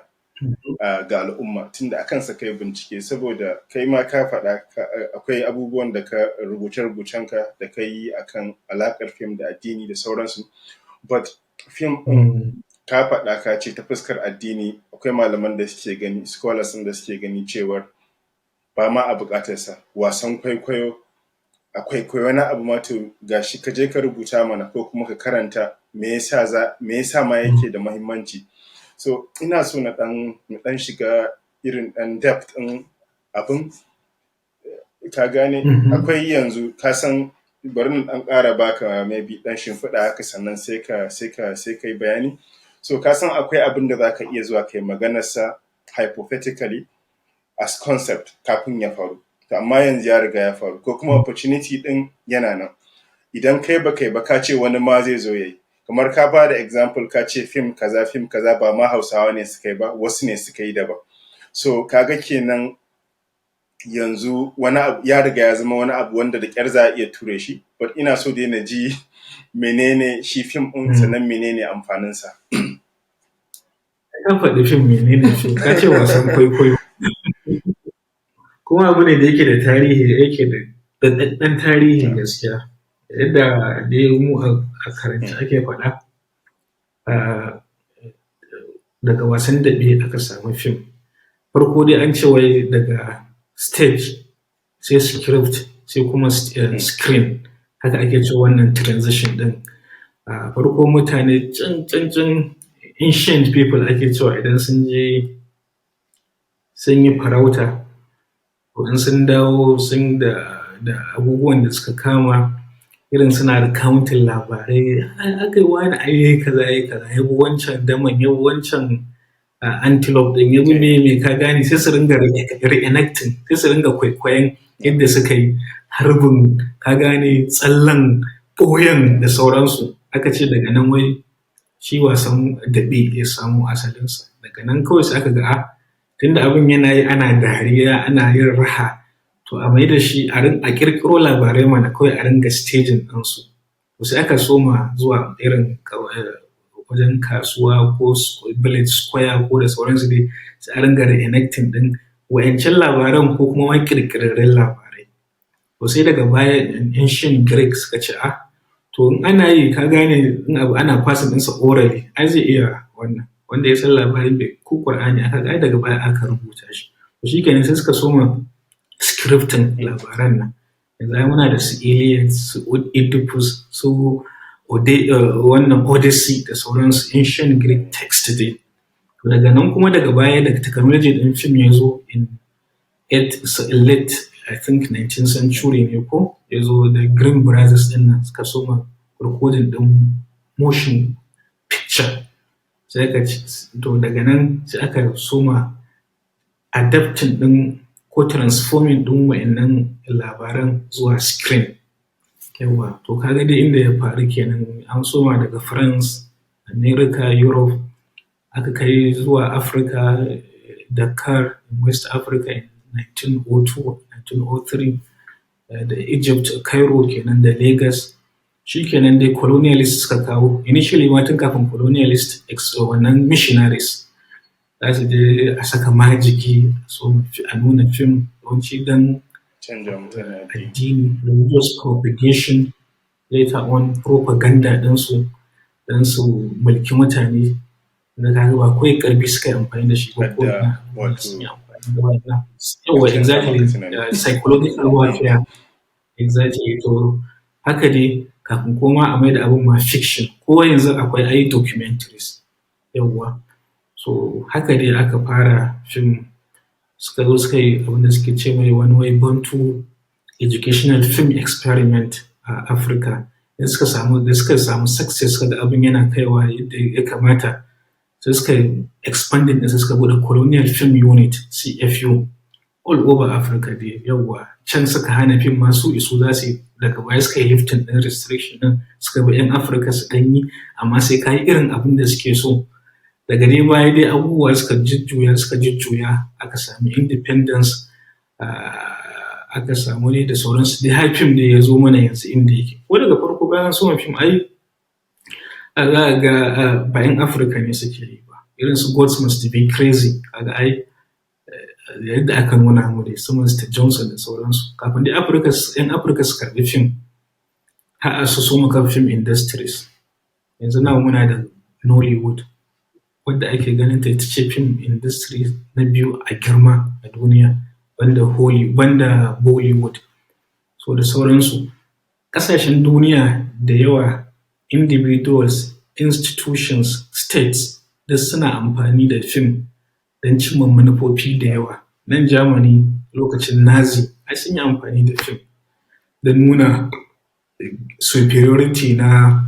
ga al'umma, tunda a kansa ka yi bincike, saboda kai ma ka faɗa akwai abubuwan da ka rubuce-rubucenka da ka yi akan alaƙar fim da addini da sauransu. But film ɗin, ka faɗa ka ce ta fuskar addini akwai malaman da suke gani, scholars ɗin da suke gani cewar ba ma a buƙatarsa, wasan kwaikwayo, a kwaikwayi wani abu ma, to ga shi ka je ka rubuta mana ko kuma ka karanta me yasa ma yake da mahimmanci. So ina so na ɗan shiga irin ɗan depth ɗin abun, ka gane? Akwai yanzu, ka san, bari in ɗan ƙara baka maybe ɗan shimfiɗa haka, sannan sai ka yi bayani. So ka san akwai abin da za ka iya zuwa kai maganarsa hypothetically as concept kafin ya faru. To amma yanzu ya riga ya faru, ko kuma opportunity ɗin yana nan. Idan kai ba kai ba, ka ce wani ma zai zo ya yi. Kamar ka ba da example, ka ce fim kaza, fim kaza ba ma Hausawa ne suka yi ba, wasu ne suka yi daban. So ka ga kenan yanzu wani abu ya riga ya zama wani abu wanda da ƙyar za a iya ture shi. But ina so dai na ji menene shi fim ɗin, sannan menene amfaninsa? Ka faɗi fim, menene fim? Ka ce wasan kwaikwayo. Kuma abu ne da yake da tarihi, yake da daɗaɗɗen tarihi gaskiya. Yadda dai mu a karance ake faɗa, daga wasan daɓe aka samu fim. Farko dai an ce wai daga stage sai script sai kuma screen, haka ake cewa wannan transition ɗin. Farko mutane can can can, ancient people ake cewa, idan sun je sun yi farauta, to in sun dawo sun da abubuwan da suka kama, irin suna recounting labarai, aka yi wane ai yayi kaza, yayi kaza, ya bi wancan daman, ya bi wancan antelope ɗin, ya bi meye meye, ka gane, sai su ringa reenacting, sai su ringa kwaikwayon yadda suka yi harbin, ka gane, tsallen ɓoyan da sauransu. Aka ce daga nan wai shi wasan daɓe ya samo asalinsa. Daga nan kawai sai aka ga, tunda abin yana yi ana dariya, ana yin raha, to a maida shi a ƙirƙiro labarai mana kawai a ringa staging ɗinsu. To sai aka soma zuwa irin wajen kasuwa ko village square ko da sauransu dai, sai a ringa reenacting ɗin wa'yancan labaran ko kuma ma ƙirƙirarrun labarai. To, sai daga baya ancient Greek suka ce, "Ah, to in ana yi, ka gane, in abu ana passing ɗinsa orally, ai zai iya wannan." Wanda ya san labarin bai ko Ƙur'ani aka ga ai daga baya aka rubuta shi. To, shikenan, sai suka soma scripting labaran nan. Yanzu ai muna da su Iliad, su Oedipus, su wannan Odyssey da sauransu, ancient Greek text dai. To, daga nan kuma daga baya da technology ɗin film ya zo in late, I think, 19th century ne ko ya zo da Grimm Brothers ɗin nan suka soma recording ɗin motion picture. Sai aka to daga nan sai aka soma adapting ɗin ko transforming ɗin wa'innan labaran zuwa screen. Yawwa, to ka ga dai inda ya faru kenan. An soma daga France, America, Europe, aka kai zuwa Africa, Dakar, West Africa in 1902, 1903, da Egypt, Cairo kenan, da Lagos. Shi kenan dai colonialist suka kawo. Initially ma tun kafin colonialist, wannan missionaries za su je a saka majigi a nuna fim yawanci don canja mutane addini. Addini, religious propagation, later on propaganda ɗinsu don su mulki mutane. Na kaga ba kawai ƙarfi suka yi amfani da shi ba ko Hadda ina wato sun yi amfani da wannan. Yawwa, canza exactly, maka tunani. Psychological warfare, exactly. To, haka dai kafin koma a maida abun ma fiction, ko yanzu akwai ai documentaries. Yawwa. So haka dai aka fara fim, suka zo suka yi abin da suke ce mai wani wai Bantu educational film experiment a Africa. Da suka samu success, suka ga abin yana kaiwa yadda ya kamata, sai suka yi expanding ɗinsa, suka buɗe Colonial Film Unit, CFU, all over Africa dai. Yawwa, can suka hana fim ma su isu za su yi. Daga baya suka yi lifting ɗin restriction ɗin, suka bi 'yan Afirka su ɗan yi, amma sai ka yi irin abin da suke so. Daga dai baya dai abubuwa suka jujjuya, suka jujjuya, aka sami independence, aka samu dai da sauransu dai, har fim dai ya zo mana yanzu inda yake. Ko daga farko bayan an soma fim, ai za ka ga ba 'yan Afirka ne suke yi ba. Irin su Gods Must Be Crazy, kaga ai yadda aka nuna mu dai su Mr. Johnson da sauransu. Kafin dai Afirka, 'yan Afirka su karɓi fim har su soma kafa film industries. Yanzu nan muna da Nollywood, wadda ake ganin ta ita ce film industry na biyu a girma a duniya banda Holly, banda Bollywood. So da sauransu. Ƙasashen duniya da yawa, individuals, institutions, states, duk suna amfani da fim don cimma manufofi da yawa. Nan Germany lokacin Nazi ai sun yi amfani da fim don nuna superiority na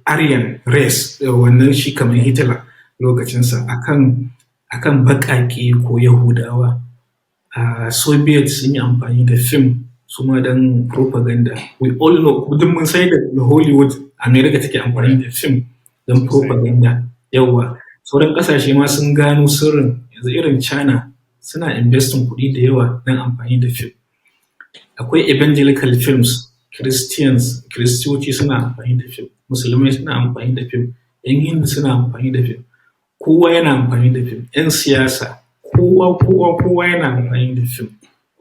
Aryan race, wannan shi kamar Hitler lokacinsa akan baƙaƙe ko Yahudawa. Soviet sun yi amfani da fim su ma don propaganda. We all know, duk mun san yadda Hollywood, America take amfani da fim don propaganda. Yawwa, sauran ƙasashe ma sun gano sirrin. Yanzu irin China suna investing kuɗi da yawa don amfani da fim. Akwai evangelical films, Christians, Kiristoci suna amfani da fim, Musulmai suna amfani da fim, 'yan Hindu suna amfani da fim, kowa yana amfani da fim, 'yan siyasa, kowa, kowa, kowa yana amfani da fim.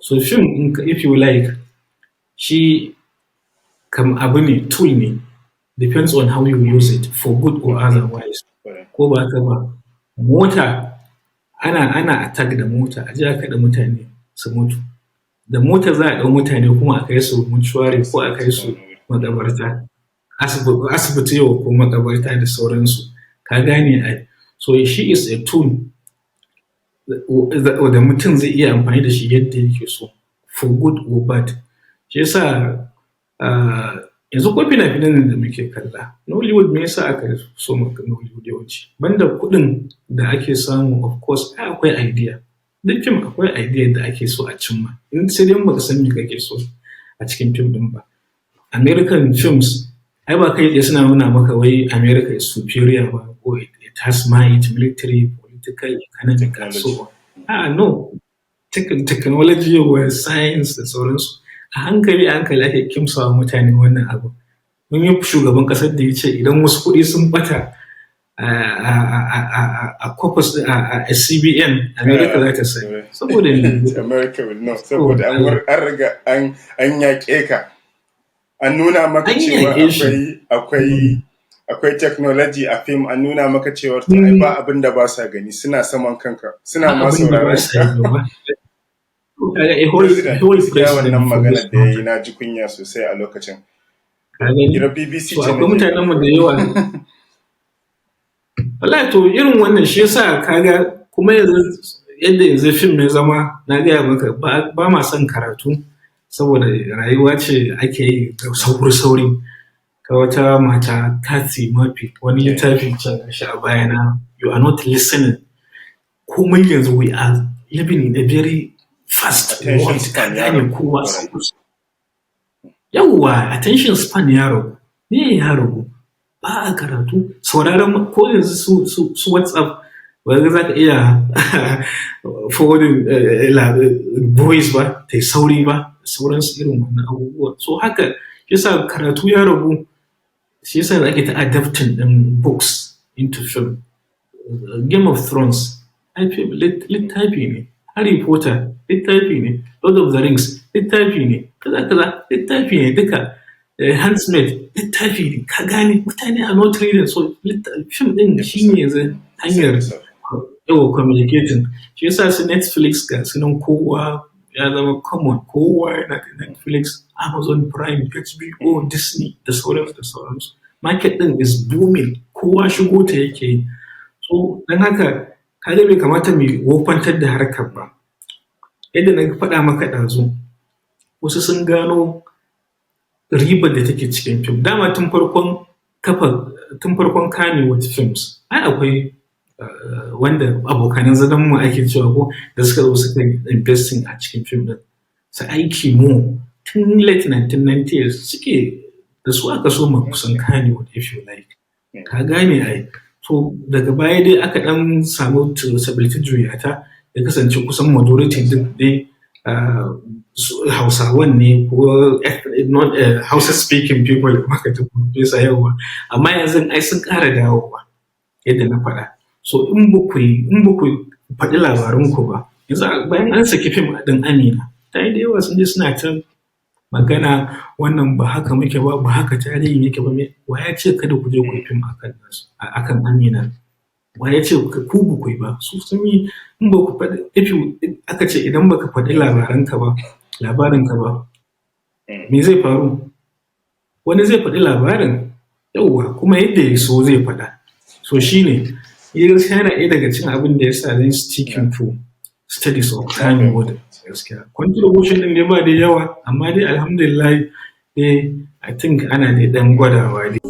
So fim, if you like, shi kam abu ne, tool ne, depends on how you use it, for good or otherwise. Ko ba haka ba? Mota ana attack da mota, a je a kaɗe mutane su mutu. Da mota za a ɗau mutane kuma a kai su mortuary ko a kai su maƙabarta, asibiti yau ko maƙabarta da sauransu. Ka gane ai. So shi is a tool da mutum zai iya amfani da shi yadda yake so, for good or bad. Shi yasa yanzu ko fina-finan nan da muke kalla, Nollywood, me yasa aka soma Nollywood yawanci? Banda kuɗin da ake samu, of course, ai akwai idea. Duk fim akwai idea da ake so a cimma. In sai dai in baka san me kake so a cikin fim ɗin ba. American films ai ba kai tsaye suna nuna maka wai America is superior ba ko it has might, military, political, economic and so on. A'a, no. Technology wa science da sauransu. A hankali a hankali ake kimsawa mutane wannan abu. Mun yi shugaban ƙasar da ya ce idan wasu kuɗi sun bata a corpus, a CBN, America za ta sani. Saboda ne? America will know, saboda an riga an yaƙe ka. An nuna maka cewa akwai technology a fim, an nuna maka cewa ai ba abin da ba sa gani, suna saman kanka, suna ma sauraron ka. Gaskiya wannan magana da ya yi, na ji kunya sosai a lokacin. Kira BBC ce. Akwai mutanen mu da yawa. Wallahi, to irin wannan shi yasa kaga kuma yanzu yadda yanzu fim ya zama, na gaya maka, ba ma son karatu saboda rayuwa ce ake yi da sauri-sauri. Ta wata mata, Kathy Murphy, wani littafi can shi a bayana, "You Are Not Listening". Komai yanzu, we are living in a very fast world, ka gane? Kowa, yawwa, attention span ya ragu. Me ya ragu? Ba a karatu, sauraron ko yanzu su WhatsApp ba za ka iya forwarding voice ba ta sauri ba, sauransu, irin wannan abubuwa. So haka yasa karatu ya ragu, shi yasa ake ta adapting din books into film. Game of Thrones littafi ne, Harry Potter littafi ne, Lord of the Rings littafi ne, kaza kaza littafi ne duka, Handmaid littafi ne. Ka gane, mutane are not reading, so film din shi ne yanzu hanyar yawa communicating. Shi yasa su Netflix ga sunan, kowa ya zama common, kowa yana da Netflix, Amazon Prime, HBO, Disney da sauransu da sauransu. Market din is booming, kowa shigo ta yake yi. So don haka kaga bai kamata mu wofantar da harkar ba. Yadda na faɗa maka ɗazu, wasu sun gano ribar da take cikin fim. Dama tun farkon kafa, tun farkon Kannywood films, ai akwai wanda abokanan zaman mu ake cewa ko da suka zo suka yi investing a cikin fim ɗin. Su aiki mu tun late 1990s suke da su aka soma kusan Kannywood, if you like. Ka gane ai. To daga baya dai aka ɗan samu stability, juyata ya kasance kusan majority duk dai Hausawan ne ko not Hausa speaking people maka ta bisa yawa. Amma yanzu ai sun ƙara dawowa yadda na faɗa. So in ba ku faɗi labarunku ba, yanzu bayan an saki fim ɗin Amina, ta yi da yawa sun je suna ta magana, wannan ba haka muke ba, ba haka tarihin yake ba. Wa ya ce kada ku je ku yi fim akan nasu, akan Amina? Wa ya ce ku ba ku yi ba? Su sun yi. In ba ku faɗi, if you, aka ce idan baka faɗi labaranka ba, labarinka ba, me zai faru? Wani zai faɗi labarin, yauwa, kuma yadda ya so zai faɗa. So shine gaskiya yana ɗaya daga cikin abin da ya sa zan sticking to studies of Kannywood. Gaskiya contribution ɗin dai ba da yawa, amma dai alhamdulillah dai, I think ana dai ɗan gwadawa dai.